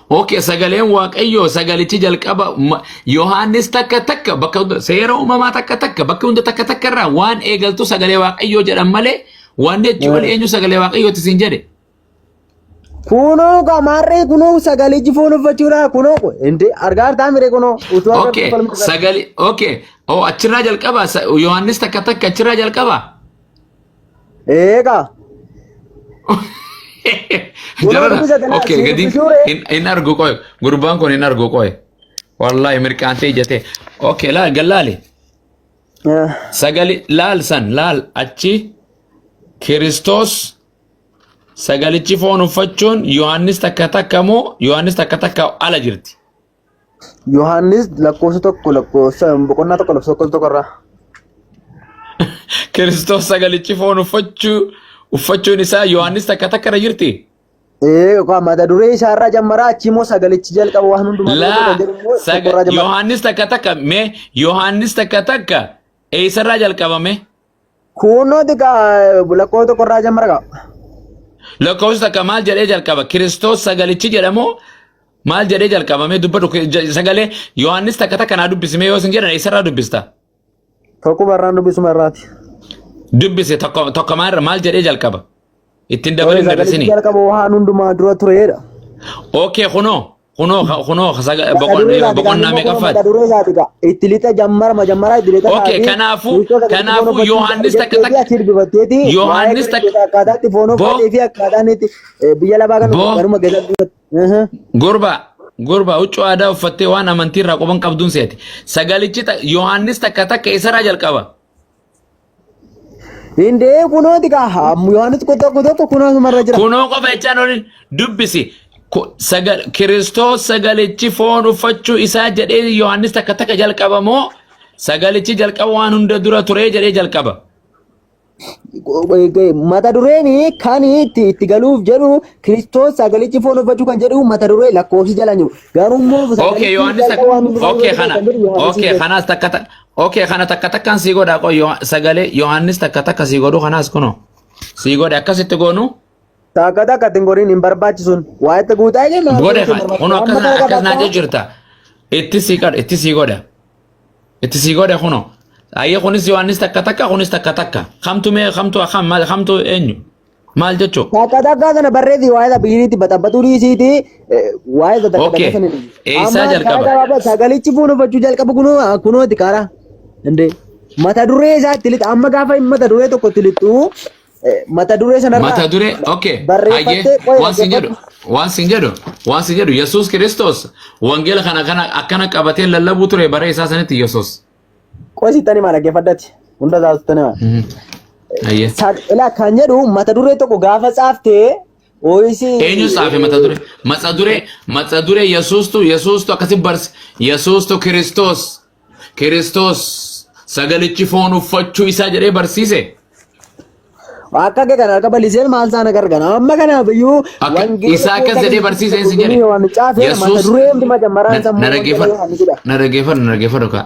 Okay, sagaleen waaqayyoo sagalichi jalqaba Yohaannis takka takka bakka hunda seera uumamaa takka takka bakka hunda takka takka irraa waan eegaltu sagalee waaqayyoo jedhan malee waan jechuun eenyu sagalee waaqayyooti siin jedhe. Kunoo ka maarree kunoo sagalichi foon uffachuudha kunoo inde argaa jirtaa mire kunoo utuu agartuu Okay, falmii sagali okay. Oh, achirraa jalqaba Yohaannis takka takka achirraa jalqaba. Eegaa. Kunoo Jarana dubbisa kanaa okay si gadi dubbisuu ree. hin argu qoy gurbaan kun hin argu qoy. Wallahi mirqaantee ijjatee. Okay, laal gallaali. Sagali laal san laal achi Kiristoos sagalichi foon uffachuun Yohaannis takka takka moo Yohaannis takka takka ala jirti. Yohaannis lakkoofsa 1 lakkoofsa boqonnaa 1 lakkoofsa 1 irraa. Kiristoos sagalichi foon uffachuun isaa Yohaannis takka takka irra jirti. Ee yookaan mata duree isaa irraa jammaraa achi immoo sagalichi jalqaba waan hundumaa dura Laa kan jedhu immoo tokko irraa jammara. Yohaannis takka takka mee Yohaannis takka takka eessarraa jalqabame? Kunoo xiqqaa lakkoofsa 1 irraa jammara qaba. Lakkoofsa takka maal jedhee jalqaba? Kiristoos sagalichi jedhamoo maal jedhee jalqabame dubbadhu sagalee Yohaannis takka takka naa dubbisimee yoo isin jedhan eessarraa dubbista? Tokkuma irraan dubbisuma irraati. Dubbise tokko tokko maal maal jedhee jalqaba? Ittiin dabalin Sagalichi dabarsini. jalqaba waan hundumaa dura tureedha. Okay kunoo kunoo kunoo Mata duree isaati boqonnaa kaan immoo kunoo meeqaffaati? mata duree isaati kaa itti lixa jammara majammaraa itti lixa Okay kaatee kanaafuu Kiristoos sagalichi foon kanaafuu uffachuu isaa Yohaannis takka jetteefi takka achi dubbatteeti waa'ee Yohaannis Kiristoos takka akkaataa itti foon boo uffatee fi akkaataa inni itti biyya lafaa kan boo kanuma keessatti dubbate. Gurba gurba huccuu aadaa uffattee waan amantii irraa quban qabduun seeti. Sagalichi Yohaannis takka takka eessarraa jalqaba? Indee kunooti kaa Yohaannis tokko tokko kunoo asumarra jira. Kunoo qofa jechaan olin dubbisi. Kiristoos sagalichi foon uffachuu isaa jedhee Yohaannis takka takka jalqaba moo sagalichi jalqaba waan hunda dura turee jedhee jalqaba? Mata dureen kan itti galuuf jedhu Kiristoos sagalichi foon uffachuu kan jedhu mata duree lakkoofsi jala jiru. Garuu immoo Okay, sagalichi Yohaannis jalqaba waan hundumaa okay dura ture kana kan jedhu Yohaannis okay jedhu. kanaas takka takka Okay, kana takka takkaan sii godha qoy sagalee Yohaannis takka takka sii godhu kanaas kunoo. Sii godhe akkasitti goonu. Takka takka ittiin goriin hin barbaachisuun. Waa itti guutaa jenna. Godhe kunoo akkas akkas naa jirta. Itti sii godha itti sii godha. Itti sii godhe kunoo. Ayyee kunis Yohaannis takka takka kunis takka takka. Kamtu mee kamtu akkam maal kamtu eenyu? Maal jechuu? Takka takka sana barreessi waa'ee isa biyyiriitti baxabbatuu dhiisiiti waa'ee isa takka Okay. takka sana. Eessaa jalqaba? Amma sagalichi foon uffachuu jalqabu kunoo kunooti karaa. Indee mata duree isaa itti lixu amma gaafa inni mata duree tokko itti lixu mata duree sanarraa Mata duree okay. Hayyee barreeffattee qoy waan sin jedhu dhaggeeffadhu. waan sin jedhu waan sin jedhu Yesuus Kiristoos wangeela kana kana akkana qabatee lallabuu ture bara isaa sanitti Yesuus. Qoy sittani maa dhaggeeffadhati. Hunda isaa sittani maa. Hayyee. Ilaa kan jedhu mata duree tokko gaafa caaftee ooyisii. Eenyu caafe mata duree? Mata duree mata duree Yesuustu Yesuustu akkasi barsi Yesuustu Kiristoos Kiristoos sagalichi foon uffachuu isaa jedhee barsiise. Akka kee kana harka bal'iseen maal isaan agargana. Amma kanaaf iyyuu Akka wangeela isaa akkas jedhee barsiise hin jedhe. Yohaannis caafe mata Yesuus duree hundi majammaraan na sammuu na wangeela dhaggeeffadhu Yohaannisidha. na dhaggeeffadhu na dhaggeeffadhu kaa.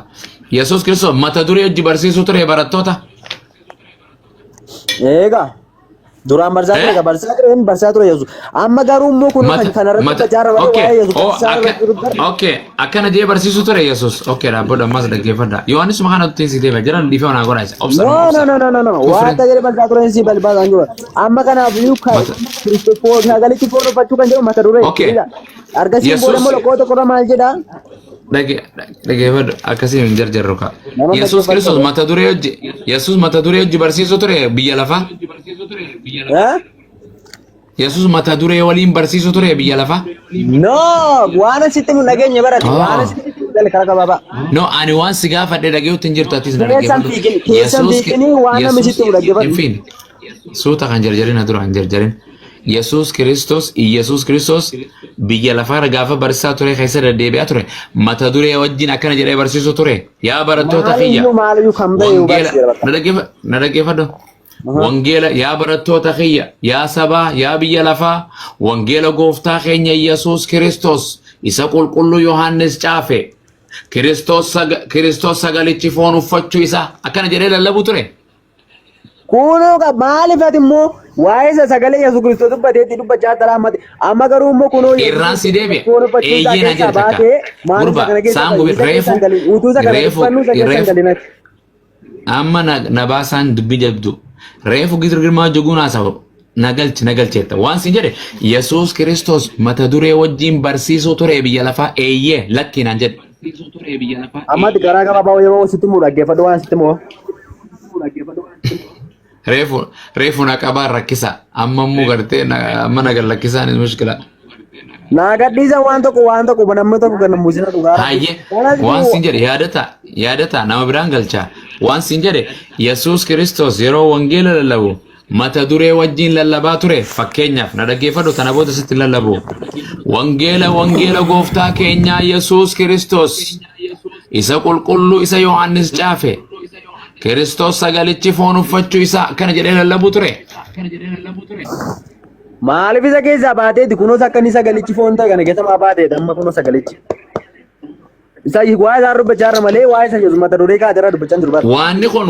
Yesuus Kiristoos mata duree hojii barsiisuu ture barattoota. Eegaa duraan barsaa ture Eh? ka barsaa ture inni barsaa ture Yesuus. Amma garuu immoo kun kan Mata kanarratti mata dubbachaa irra malee okay waa'ee Yesuus oh barsiisaa akka irra dubbata. okay akkana jedhee barsiisuu ture Yesuus. Okay dhaabbadhu ammas dhaggeeffadha. Yohaannis kana tutti si deema jira dhiifama naa godhaa isa. Obsa No nama no obsa. no no no no waa Kufriin akka jedhe barsaa ture inni si balbaa jiru. Amma kanaaf iyyuu kan mata Kiristoos sagalichi foon uffachuu kan jedhu mata duree okay jedha. Argasiin booda Yesuus immoo loqoo tokkorra maal jedha? Dhaggeeffadhu akkasii hin jarjarru kaa. Nama Yesuus Kiristoos dhaggeeffadhu. mata duree hojii Yesuus mata duree hojii barsiisuu ture biyya lafaa. Eh? Yesuus mata duree waliin barsiisuu ture biyya lafaa. No, waan asitti nu dhageenye barate, waan Oh. asitti nu dhageenye karaa gabaabaa. No, ani waan si gaafadhe dhaggeeffatu hin jirtu atis na Keessan dhaggeeffadhu. fiigini, keessan Yesuus fiigini waan namni Yesuus sitti nu hin dhaggeeffadhu. fiine. Suuta kan jarjarin na dura hin jarjarin. Yesuus Kiristoos Yesuus Kiristoos biyya lafaarra gaafa barsiisaa ture keessa deddeebi'aa ture mata duree wajjin akkana jedhee barsiisuu ture. Yaa barattoota kiyya Maaliyyuu maaliyyuu kan ba'e yoo wangeela barsiiseera bakka. na dhaggeeffa- na dhaggeeffadhu. Wangeela yaa barattoota kiyya yaa sabaa yaa biyya lafaa wangeela gooftaa keenya Yesuus Kiristoos isa qulqulluu Yohaannis caafe Kiristoos Kiristoos sagalichi foon uffachuu isaa akkana jedhee lallabuu ture. Kunoo maaliif ati immoo waa'ee isa sagalee Yesuus Kiristoos dubbateetti dubbachaa jira ammati. Amma garuu immoo kunoo Yesuus Irraan si deebi'e. foon uffachuu isaa Eeyyee na keessaa jedhe takka. baatee maal isa Gurba kana keessa saan gubi isa keessa reefu hin galin utuu isa kana reefu dubbannu isa keessa hin reefu galin ati. amma na baasaan dubbii jabdu. Reefu gidir girmaa joguun haasawu. Na galchi na galcheetta. Waan sin jedhe Yesuus Kiristoos mata duree wajjin barsiisuu ture biyya lafaa eeyyee lakki naan jedhe. Amma ati karaa gabaabaa yeroo sitti muu dhaggeeffadhu waan sitti muu. Reefu reefu na qabaa rakkisa. Amma immoo gartee amma na gallakkisaan mushkila. Naa gadhiisan waan tokko waan tokko namni tokko kan musina dhugaa. Hayyee waan sin jedhe yaadata yaadata nama biraan galcha. Waan sin jedhe Yesuus Kiristoos yeroo wangeela lallabu mata duree wajjin lallabaa ture fakkeenyaaf na dhaggeeffadhu tana booda sitti lallabu. Wangeela wangeela gooftaa keenyaa Yesuus Kiristoos isa qulqulluu isa Yohaannis caafe Kiristoos sagalichi foon uffachuu isaa akkana jedhee lallabuu ture. Maaliif isa keessaa baateeti kunuus akka inni sagalichi foon ta'e kana keessa maa baateeti amma kunoo sagalichi. Isa waa'ee isaa dubbachaa irra malee waa'ee isa Yesuus mata duree kaatee dubbachaa hin jiru bara. Waanni kun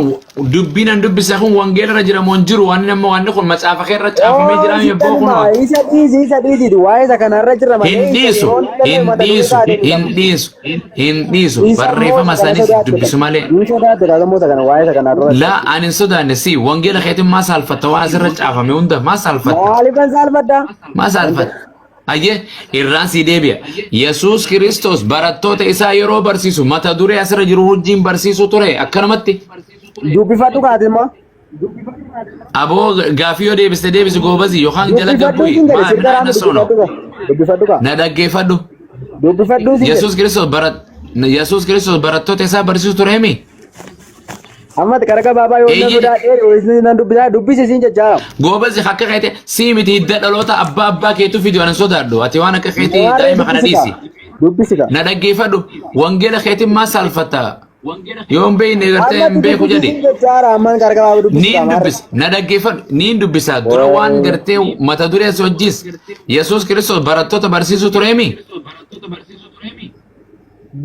dubbiin an dubbise kun wangeela irra jira moo hin jiru waan nama waanni kun macaafa kee irra caafamee jira mi abboo kunoo. Isa dhiisi isa dhiisi waa'ee isa kanarra jira malee. Hin dhiisu hin dhiisu hin dhiisu hin dhiisu barreeffama sanis dubbisu malee. Hin sodaate kaagamoota kana waa'ee isa kanarra. Laa ani hin sodaanne si wangeela keetiin maa saalfatta waan asirra caafame hunda maa saalfatta Maaliifan saalfadhaa? maa saalfatta. Ayyee irraan sii deebi'a. Yesuus Kiristoos barattoota isaa yeroo barsiisu mata duree asirra jiru wajjin barsiisu ture akkanumatti. Dubbifadhu kaate immoo. Aboo gaafii yoo deebiste deebisi goobazi yookaan jala Dubbifadhu gabbu'i siin jedhe maa sirba minaa raamuu sono dubbifadhu kaa. Dubbifadhu kaa. na dhaggeeffadhu. Dubbifadhu siin jedhe. Yesuus Kiristoos barat Yesuus Kiristoos barattoota isaa barsiisu ture himi. Amma karaa gabaabaa yoo na Eeyyee. sodaadhee yoo nan dubbisaa dubbisi siin jechaa. Goobazi akka keete sii miti hidda dhaloota abbaa abbaa keetu fidi waan hin sodaadhu ati waan akka keetii daa'ima kana dhiisi. Dubbisi kaa. Na dhaggeeffadhu wangeela keetiin maa saalfatta yoo hin beekne gartee hin beeku jedhi. Siin jechaa amman karaa gabaabaa dubbisi Niin kaa. dubbisa na dhaggeeffadhu niin dubbisa dura waan gartee mata duree si hojjiis Yesuus Kiristoos barattoota barsiisuu ture himi.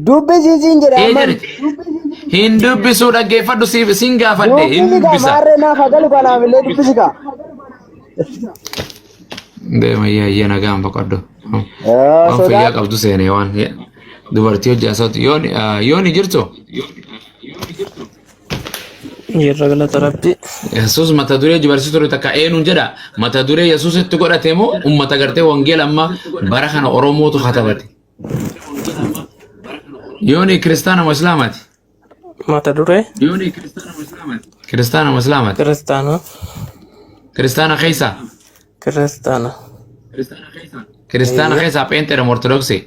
Dubbisi siin jedhe Ee amman. jedhe. Hin dubbisuu dhaggeeffadhu siif sin gaafadhe hin Dubbisi kaa dubbisa. maarree naaf haa galu kanaaf illee dubbisi kaa. Deema iyya iyya nagaan boqodhu. Waan Sodaa fayyaa qabdu seenee waan dubartii hojii haasawtu yoon yoon jirtu. Jirra galata rabbi. Yesuus mata duree jibarsiisu ture takka eenyuun jedha mata duree Yesuus itti godhate moo ummata gartee wangeela amma bara kana Oromootu katabate. Yooni kiristaana moo islaamaati? Mata duree Kiristaana moo islaamaati? kiristaana. Kiristaana keessaa? Kiristaana. Kiristaana keessaa pheenxeedha moo ortodoksii?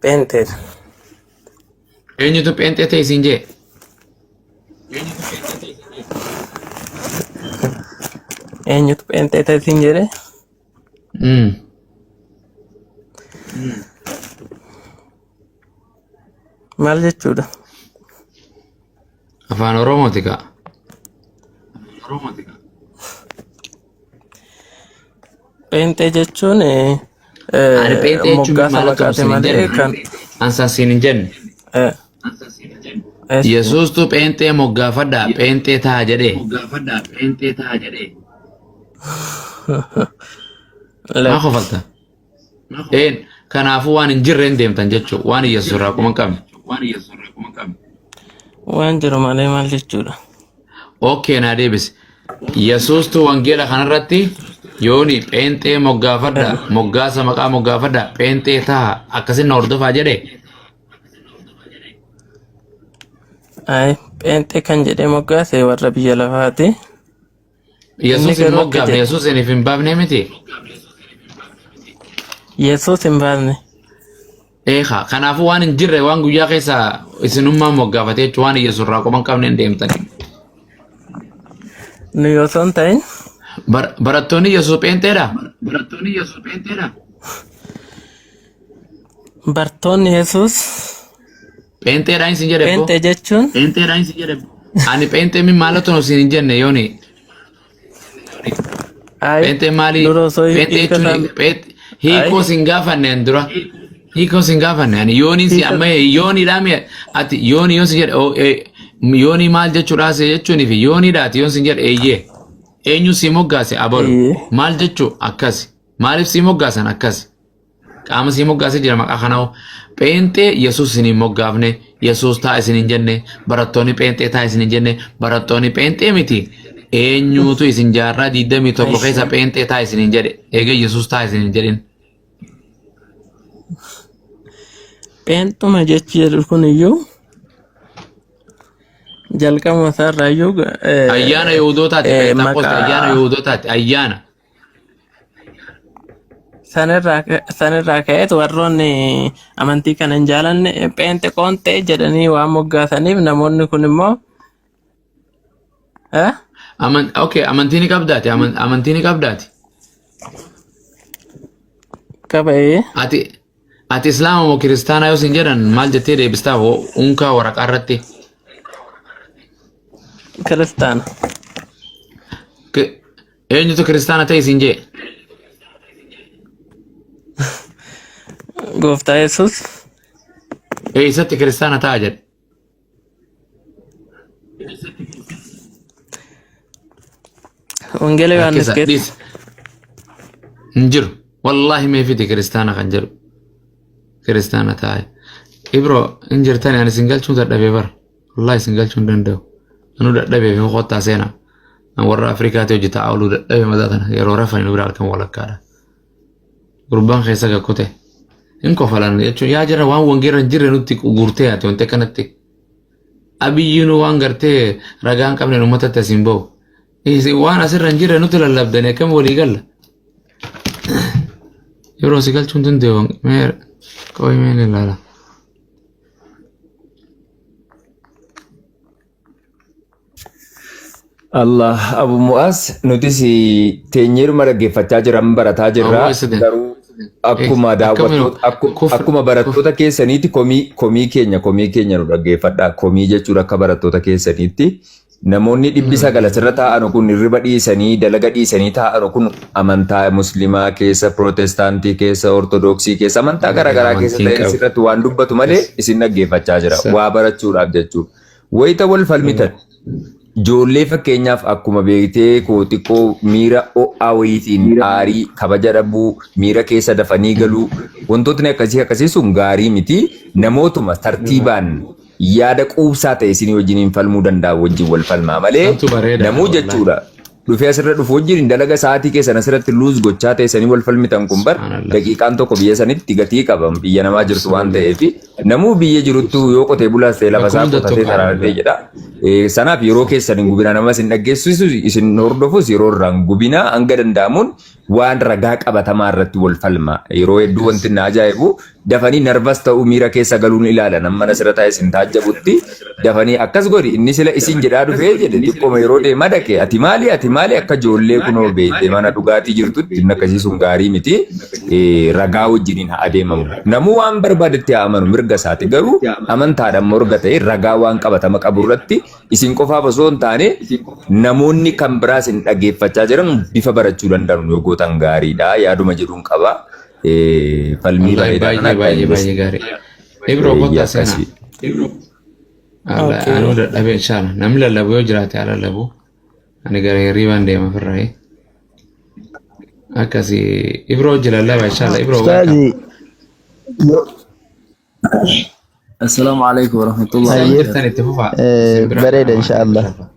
Pheenxeedha. Eenyutu pheenxee ta'e siin jee? Eenyutu pheenxee ta'e siin jedhee? Maal jechuudha? Afaan Oromooti kaa. Pheenxee jechuun Ani pheenxee jechuun moggaasa maal akka maqaati siin hin malee jenne. kan Ansa siin hin jenne. eessi. Yesuustu pheenxee moggaafadhaa pheenxee ta'a jedhee. Maa Lakki. kofalta? Een kanaafuu waan hin jirre hin deemtan jechuudha. Waan Yesuus irraa kuma hin qabne. Waan jiru malee maal jechuudha? Okkee naa deebisi. Yesuustu wangeela kanarratti yooni pheenxee moggaafadha moggaasa maqaa moggaafadha pheenxee ta'a akkasin na hordofaa jedhe. Ayi pheenxee kan jedhee moggaase warra biyya lafaati. Inni Yesuus hin garuu akka moggaafne jedhe Yesuus hin hin baafne miti. Yesuus hin baafne. Eekaa kanaafuu waan hin jirre waan guyyaa keessa isinummaa moggaafatee jechuun waan Yesuus irraa quba hin qabne hin deemtan. Nu osoo hin ta'in Barattoonni Yesuus pheenxeedha. bartoonni Yesuus Pheenxeedha isin jedhe boo. pheenxee jechuun Ani pheenxee min maalatu isin hin jenne yooni. ayi Pheenxee maali? dura osoo Pheenxee hiika jechuun isaan hiikoo ayi sin gaafanne an dura. Hiikoo sin gaafanne ani yooniin si hiika amma yooniidhaa mi ati yooni yoon si jedhe yoonii maal jechuudhaa si jechuunii fi yooniidhaati yoon sin jedhe eeyyee. Eenyu si moggaase abalu eeyyee maal jechuu akkasi maaliif si moggaasan akkasi qaama si moggaase jira maqaa kanaa pheenxee Yesuus isin hin moggaafne Yesuus taa isin hin jenne barattoonni pheenxee taa isin hin jenne barattoonni pheenxee miti eenyuutu isin jaarraa 21 keessa Ayi pheenxee taa isin hin jedhe eega Yesuus taa isin hin jedhin pheenxuma jechi jedhu kun iyyuu jalqabuma isaarraa iyyuu ayyaana Yihudootaati Pheenxeqoosti ayyaana maqaa Yihudootaati ayyaana sanirraa ka'eet warroonni amantii kana hin jaalanne pheenxeqoonxee jedhanii waan moggaasaniif namoonni kun immoo eh? Okay, amantii ni qabdaati amantii ni qabdaati Qaba'ee ati islaama moo kiristaanaa yoo sin jedhan maal jettee deebistaa unkaa waraqaa irratti? Kiristaana. Eenyutu kiristaana ta'e siin jee? Gooftaa Yesuus. Eessatti kiristaana ta'a jedhe? Wangeela Yohaannis Rakkisa keessa. dhiis. Hin jiru. Wallaahi mee fidi kiristaana kan jedhu. Kiristaana taa'e. Ibro hin jirtani ani isin galchuun dadhabee bara. Wallaahi isin galchuu hin danda'u. Anuu dadhabee fi kottaa seenaa. An warra Afrikaatti hojii taa'aa ooluu dadhabee mataa tana yeroo rafan nu bira halkan walakkaadha. Gurbaan keessa gakkute. Hin kofalan jechuun yaa jira waan wangeerra hin jirre nutti guurtee ati wanti akkanatti. Abiyyiinuu waan gartee ragaa hin qabne uummatatti asiin bahu. Isin waan asirra hin jirre nutti lallabdanii akkam walii galla. Yeroo si galchuu hin danda'u mee qo'i mee ni ilaala. Allah Abu Mu'az nutis teenyeeruma dhaggeeffachaa jiran barataa jirra. Awwa isa Garuu akkuma Akkamiin daawwattoota kufr akkuma barattoota keessaniitti komii keenya nu dhaggeeffadha. Komii jechuun akka barattoota keessaniitti Namoonni 900 asirra taa'anu kun hirriba dhiisanii dalaga dhiisanii taa'anu kun amantaa muslimaa keessa, pirootestaantii keessa, ortodoksii keessa, amantaa garaagaraa keessa Amantiin ta'e qabu. asirratti waan dubbatu malee isin dhaggeeffachaa jira. Waa barachuudhaaf jechuudha. Wayita wal falmitan ijoollee fakkeenyaaf akkuma beektee koo xiqqoo miira ho'aa wayiitiin aarii kabaja dhabuu miira keessa dafanii galuu wantootni akkasii akkasii sun gaarii miti namootuma tartiibaan yaada quubsaa ta'e isinii wajjiniin falmuu danda'an wajjin wal falmaa malee Santu bareedaadha namuu wallahi. jechuudha. Dhufee asirra dhufu wajjin dalaga sa'aatii keessan asirratti luuz gochaa teessanii wal falmitan kun bar Subhaanallah. daqiiqaan tokko biyya sanitti gatii qaba biyya namaa jirtu waan ta'eef namuu biyya jiruttu yoo qotee bulaas ta'e lafa Bakka isaa hundattuu qotatee qaama taraaratee jedha. Sanaaf yeroo keessan hin gubinaa nama isin dhaggeessisu isin hordofus yeroo irraa hin gubinaa hanga danda'amuun waan ragaa qabatamaa irratti wal falma. Yeroo hedduu wanti na ajaa'ibu dafanii narvas ta'uu miira keessa galuun ilaalan amma asirra taa'e isin taajjabutti dafanii akkas godhi inni sila isin jedhaa dhufee jedhe xiqqooma yeroo deemaa dhaqe ati maali ati maali akka ijoollee kunoo beekte mana dhugaatii jirtutti inni akkasii sun gaarii miti ragaa wajjiniin haa adeemamu. Namuu waan barbaadetti haa amanu mirga isaati garuu amantaadhaan morga ta'e ragaa waan qabatama qabu irratti isin qofaaf osoo hin taane namoonni kan biraa isin dhageeffachaa jiran bifa barachuu danda'an yoo gootan gaariidha yaaduma jedhuun qaba. Falmii Wallahi bareedaa kana baay'ee baay'ee akka baay'ee gaarii. Ibro eeyyee kottaa seenaa. akkasii. Okay. Anuu dadhabee inshaalla. Namni lallabu yoo jiraate haa lallabu. Ani gara hirriibaan deema ofirraa. Akkasi Ibro hojii lallaba inshaalla. Ibro welcome. Ustaazi yoo Assalaamu alaikum warahmatullahi Isaan hayyee jirtan itti fufaa. Isin bira bareeda qaba inshaallah. inshaalla.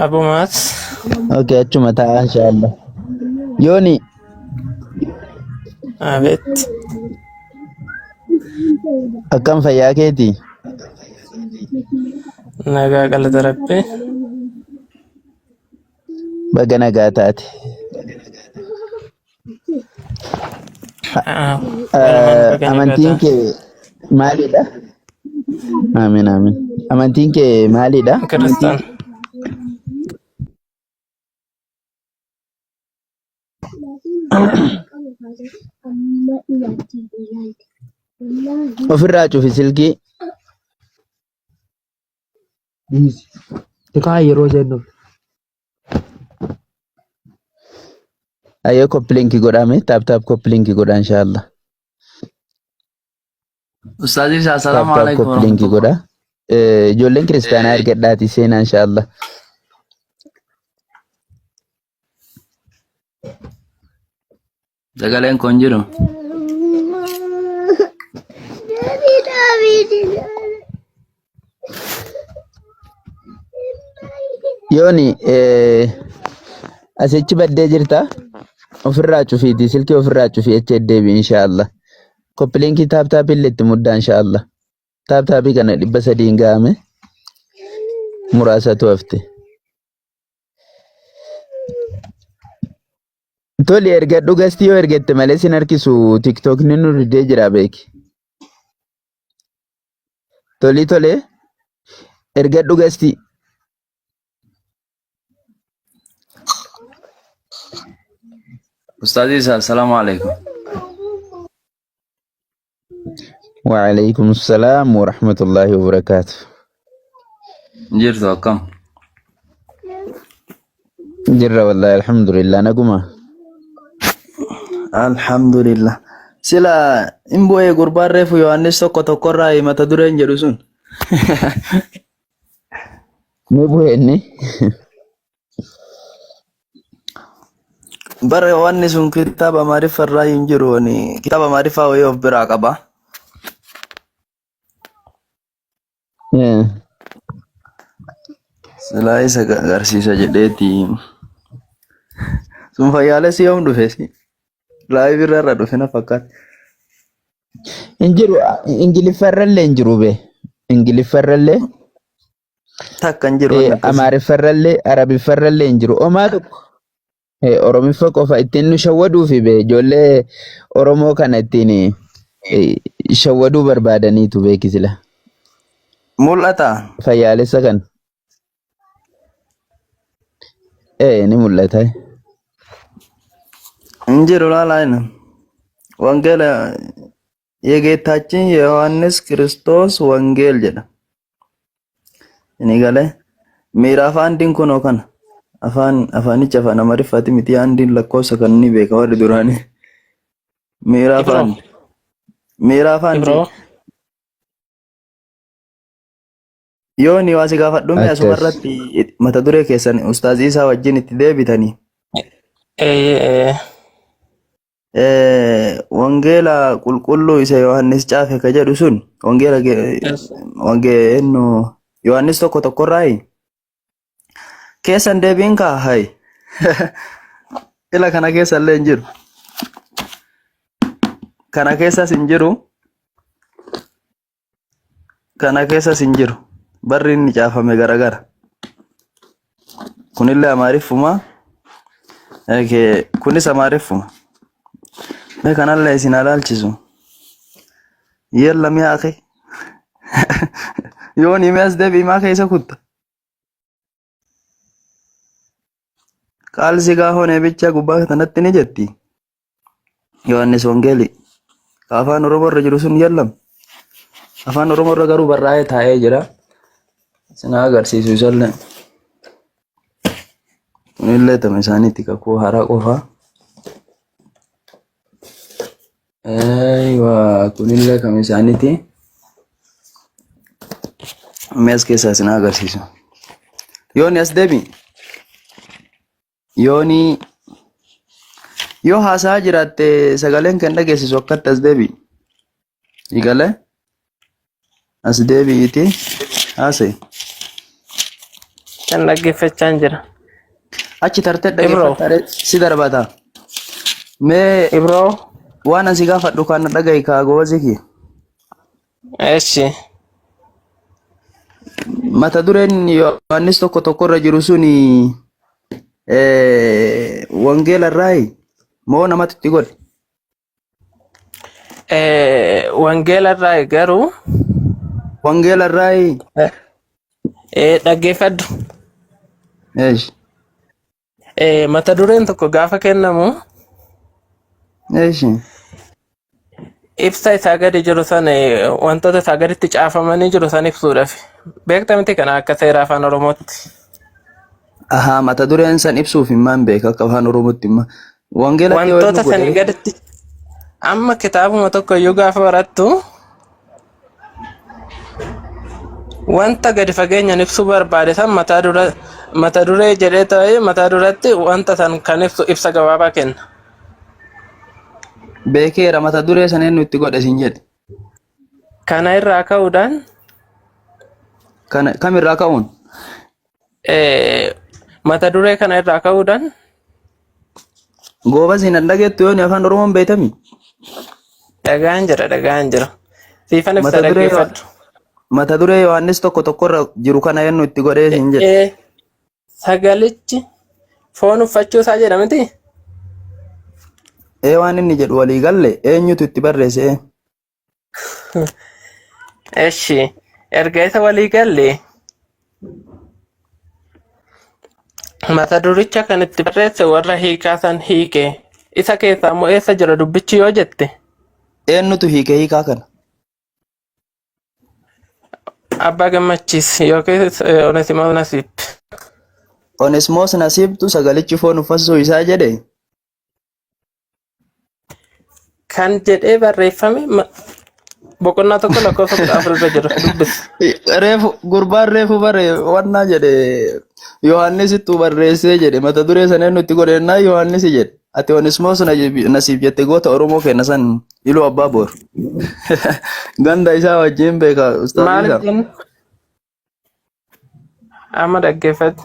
Abu Maas. Okay achuma ta'a inshaallah. Yooni Abeet. akkam fayyaa keeti? Nagaa galata Rabbi. Baga nagaa taate. Ah, Walumaan baga nagaa Amantiin taate. kee maalidha? Amiin amiin. Amantiin kee maalidha? Kiristaan. Ofirraa cufi silkii. Dhiisi. Tikaa yeroo isheen dhufte. Ayyoo koppilinki godhame taap taap koppilinki godha inshaallah. Ustaaz Ibsaa, Taap assalaamu taap alaikum koppilinki warahmatullah. godha. Ijoolleen kiristaanaa ergadhaati seenaa inshaallah. Sagaleen kun jiru. Yooni asichi baddee jirta ofirraa cufiiti silkii ofirraa cufii achi deddeebi inshaallah. Koppilinkii taap taapii illee itti muddaa inshaallah. Taap taapii kana 300 hin ga'ame muraasatu hafte. Toli ergadhu gastii yoo ergatte malee sin harkisu tiktookni nu didee jira beeki. Toli tole ergadhu gastii. Ustaaz Ibsaa, assalaamu alaikum. Waalaikum salaam wa rahmatullahi wa barakaatu. Jirtu akkam? Jirra wallahi alhamdulillah naguma. Alhamdulillah. Sila hin bu'ee gurbaan reefu Yohaannis tokko tokkorraa mata dureen jedhu sun. Ni bu'e inni. Bara wanni sun kitaaba Amaariffa irraa hin jiru. Ani kitaaba Amaariffaa wayii of biraa qaba. Silaa isa agarsiisa jedheeti. Sun fayyaalessi yoom dhufe si? Laayiv irra irra dhufe na fakkaata. Hin jiru Ingiliffarrallee hin jiru be. Ingiliffarrallee Takka hin jiru wanni akkasii. Amaariffarrallee Arabiffarrallee hin jiru. Omaa tokko Oromiffa qofa ittiin nu shawwaduufi be ijoollee Oromoo kana ittiin shawwaduu barbaadaniitu beekisila. Mul'ata. Fayyaalessa kan. Ni mul'ata. Hin jiru laalaa inni. Wangeela የጌታችን የዮሐንስ ክርስቶስ ወንጌል jedha. Inni galee miiraaf aandiin kunoo kana. Afaan afaanicha afaan Amaariffaati miti aandiin lakkoofsa kan ni beeka warri duraanii. Miiraaf Ibroo. aandi. Miiraaf aandi. Ibroo. Yoo ni waa si gaafadhu mee asuma Akkas. irratti mata duree keessan ustaazii isaa wajjin itti deebitanii. Ee. Wangeela qulqulluu isa Yohaannis caafe ka jedhu sun wangeela eenyu Yohaannis tokko tokkorraayi keessan deebiin kaa hayi ila kana keessa illee hin jiru kana keessas hin jiru kana keessas hin jiru barri inni caafame garagara kunillee amaariffuma Okay, kunis amaariffuma mee kanallee isin alaalchisu yella mi'a akhi yoon himee as deebi'i maa keessa kutta qaal sigaa honee bicha gubbaa kanatti ni jetti Yohaannis Wangeelii. Ka afaan Oromoo irra jiru sun yallam. Afaan Oromoo irra garuu barraa'ee taa'ee jira. Isin haa agarsiisu isallee. Kunillee tama isaaniitti kakuu haaraa qofaa. Eeywa kunillee kam isaaniiti. Mee as keessaa isin haa agarsiisu. Yooni as deebi. Yoonii yoo haasaa jiraatte sagaleen kan dhageessisu akkatti as deebi'i. Igalee as deebi'iiti haasa'i. Kan dhaggeeffachaa hin jira. Achi tartee Ibroo. dhaggeeffatta si darbata. Mee Ibroo. waan asi gaafadhu kan na dhaga'i kaa goobazii kiyya. Eshi. Mata dureen Yohaannis tokko tokko irra jiru suni wangeela irraayi moo namatu itti godhe? Wangeela irraa garuu Wangeela irraayi? dhaggeeffadhu. Eesh. Mata dureen tokko gaafa kennamu Eeshi. ibsa isaa gadi jiru san wantoota isaa gaditti caafamanii jiru san ibsuudhaaf. Beekta miti kana akka seera afaan Oromootti. Ahaa mata dureen san ibsuuf himmaan beeka akka afaan Oromootti himma. Wangeelatti yoo Wantoota inni sanii godhe gaditti amma kitaabuma tokko iyyuu gaafa barattu wanta gadi fageenyaan ibsuu barbaade san mataa dura mata duree jedhee ta'ee mataa duratti wanta san kan ibsu ibsa gabaabaa kenna. beekeera mata duree san eenyu itti godhe sin jedhe. Kana irraa ka'uudhaan Kana kamirraa ka'uun? mata duree kana irraa ka'uudhaan Goobas hin dhageettu yooni afaan Oromoon beektami. Dhagaan jira dhagaan jira. Siifan ibsa Mata duree dhaggeeffadhu. mata duree Yohaannis tokko tokkorra jiru kana eenyu itti godhee sin jedhe. Sagalichi foon uffachuu isaa jedha miti? Ee waan inni jedhu walii galle eenyutu itti barreesse? Eshi erga isa walii galle mata duricha kan itti barreesse warra hiikaa san hiike isa keessaa immoo eessa jira dubbichi yoo jette Eenyutu hiike hiikaa kana? Abbaa Gammachiis yookiis Onesimoos Nasiib. Onesimoos Nasiibtu sagalichi foon uffachuu isaa jedhe. Kan jedhee barreeffame boqonnaa 1 lakkoofsa 14 irra jira dubbisi. Reefu gurbaan reefu bare wannaa jedhe Yohaannisittu barreessee jedhe mata duree sana eenyu itti godhe jennaan Yohaannisi jedhe. Ati Onesimoos Nasiib jette goota Oromoo kenna san Iluu Abbaa Boor. Ganda isaa wajjin beeka ustaazii Maaliif isaa. jenna? Amma dhaggeeffadhu.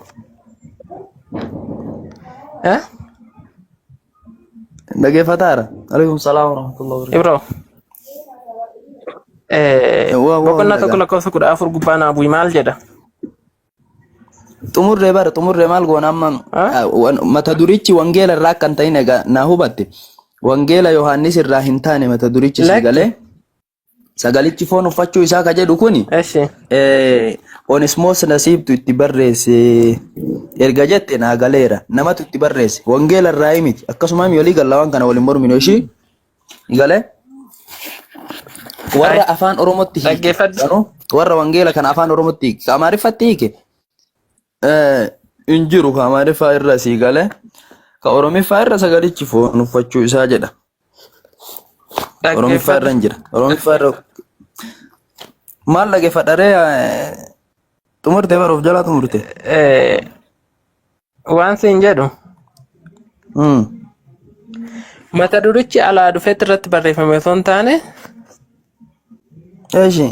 Eh? Dhaggeeffataara. Alaikum salaam warahmatullahi wabarakatuh. Ibro. Waa waa Boqonnaa 1 dhagaa. lakkoofsa 14 gubbaa naa bu'i maal jedha? Xumurree bara xumurree maal goona amma Ah? mata durichi wangeela irraa akka hin ta'in egaa naa hubatte. Wangeela Yohaannis irraa hin taane mata durichi si Lakki. galee Sagalichi foon uffachuu isaa ka jedhu kuni Eshi. Onesmoos Nasiibtu itti barreesse erga jette naa galeera. Namatu itti barreesse. Wangeela irraa miti. Akkasumaan walii galla waan kana waliin morminu ishii galee. Warra afaan Oromootti hiike. Dhaggeeffadhu. Sanuu warra wangeela kana afaan Oromootti hiike. Ka Amaariffatti hiike. Hin jiru ka Amaariffaa irra sii gale. Ka Oromiffaa irra sagalichi foon uffachuu isaa jedha. Oromiffaa irra Dhaggeeffadhu. hin jira. Oromiffaa irra maal dhaggeeffadharee xumurte baruuf jalaa xumurte. Waan siin jedhu mata durichi alaa dhufetti irratti barreeffame osoo hin taane Eeshi.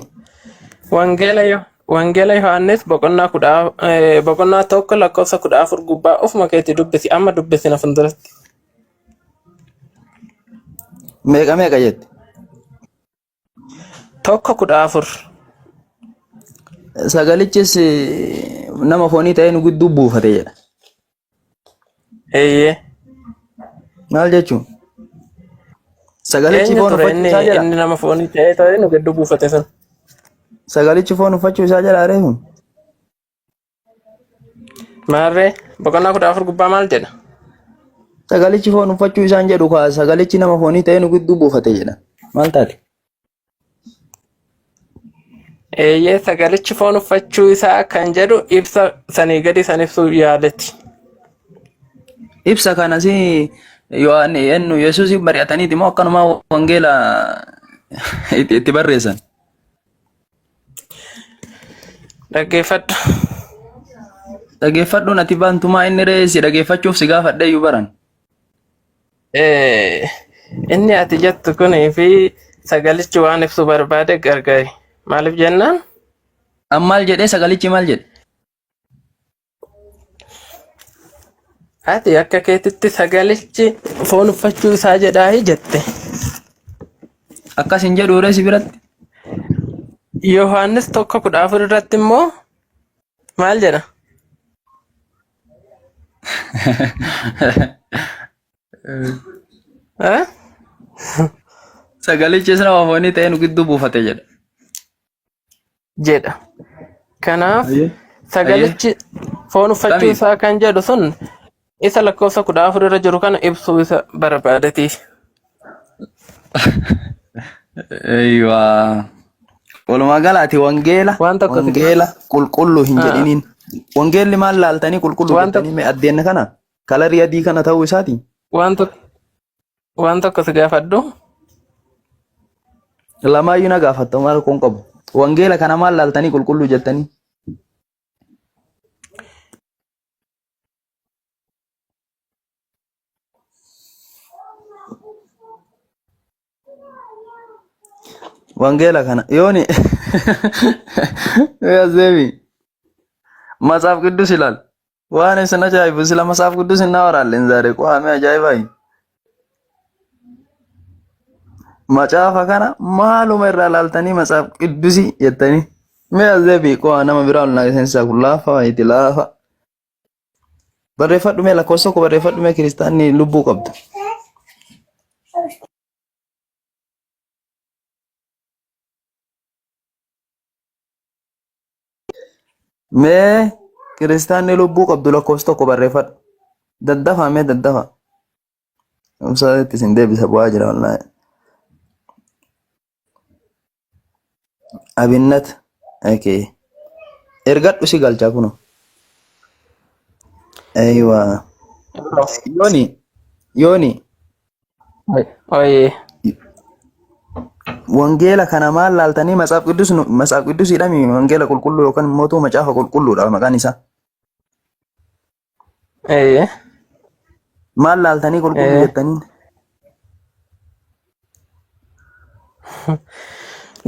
Wangeela Yohaannis boqonnaa 1 lakkoofsa 14 gubbaa ofuma keetti dubbisi amma dubbisi na fuulduratti. Meeqa meeqa jette? 1:14. Sagalichis nama foonii ta'ee nu gidduu buufate jedha. Eeyyee. Maal jechuun? Sagalichi Eenyu foon ture uffachuu inni isaa jedha. inni nama foonii ta'ee nu gidduu buufate sun? Sagalichi foon uffachuu isaa jedha reefu. Maarree boqonnaa 14 gubbaa maal jedha? Sagalichi foon uffachuu isaan jedhu kaa sagalichi nama foonii ta'ee nu gidduu buufate jedha. Maal taate? Eeyyee sagalichi foon uffachuu isaa kan jedhu ibsa sanii gadi san ibsuu yaaletti. Ibsa kanas Yohaanni ennu Yesuus mari'ataniiti moo akkanuma wangeela itti barreessan? Dhaggeeffadhu. Dhaggeeffadhuun ati baantumaa inni ree si dhaggeeffachuuf si gaafadhe iyyuu baran. Inni ati jettu kunii fi sagalichi waan ibsuu barbaade gargari. Maaliif jennaan? An maal jedhee sagalichi maal jedhe? Ati akka keetitti sagalichi foon uffachuu isaa jedhaahi jette. Akkas hin jedhu ree si biratti? Yohaannis 1:14 irratti immoo maal jedha? Eh? Sagalichis nama foonii ta'ee nu gidduu buufate jedha. Jedha. Kanaaf Ayyee. sagalichi foon uffachuu Kami? isaa kan jedhu sun isa lakkoofsa 14 irra jiru kana ibsuu isa barbaadeti. Eeyyaa. Walumaa galaati wangeela Waan tokko si wangeela qulqulluu hin Ah. jedhiniin. Wangeelli maal laaltanii qulqulluu Waan tokko jettanii mee addeenna kana kalarii adii kana ta'uu isaati. waan tokko si gaafadhu. Lamaayyuu na gaafatta maal kun qabu. Wangeela kana maal laaltanii qulqulluu jettanii? Wangeela kana yooni ያዘቢ መጽሐፍ ቅዱስ ይላል። ዋን isin ajaa'ibu sila መጽሐፍ ቅዱስ እናወራለን ዛሬ ቋሚ ajaa'ibaayi macaafa kana maaluma irraa laaltanii matsaaf qiddusi jettanii mee azeebi qo'a nama biraa ol naa seensisaa kun laafa wayiiti laafa barreeffadhu mee lakkoofsa tokko barreeffadhu mee kiristaanni lubbuu qabdu. Mee kiristaanni lubbuu qabdu lakkoofsa tokko barreeffadhu. Daddafa mee daddafa. Ibsaatti isin deebisa bu'aa jira wallaahi. Abinnat. Okay. Ergadhu si galchaa kuno. Aywa. Yooni. Yooni. Oye. Wangeela kana maal laaltanii matsaaf qidduus matsaaf qidduusiidhami wangeela qulqulluu yookaan immoo macaafa qulqulluudha maqaan isaa. Ee. Maal laaltanii qulqulluu Ee. jettaniin?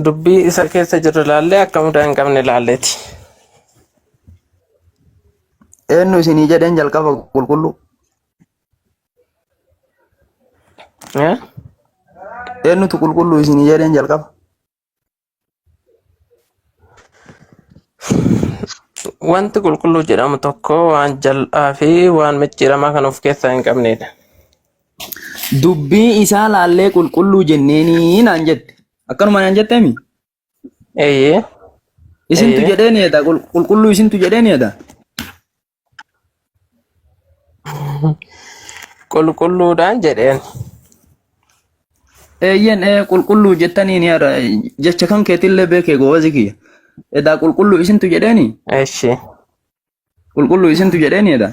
Dubbii isa keessa jiru ilaallee akka mudaa hin qabne ilaalleeti. Eenyu isinii jedheen jalqaba qulqulluu? Eh? Eenyutu qulqulluu isinii jedheen jalqaba? Wanti qulqulluu jedhamu tokko waan jal'aa fi waan micciiramaa kan of keessaa hin qabnedha. Dubbii isaa laallee qulqulluu jenneenii naan jette. Akkanuma naan jetteemi? Eeyyee. Isintu Eeyyee. jedheeni jedha qulqulluu isintu jedheeni jedha. Qulqulluudhaan jedheen. Eeyyen ee qulqulluu jettaniin yaara jecha kan keetillee beekee goobazi kiyya. Edaa qulqulluu isintu jedheeni? Eshi. Qulqulluu isintu jedheeni edaa?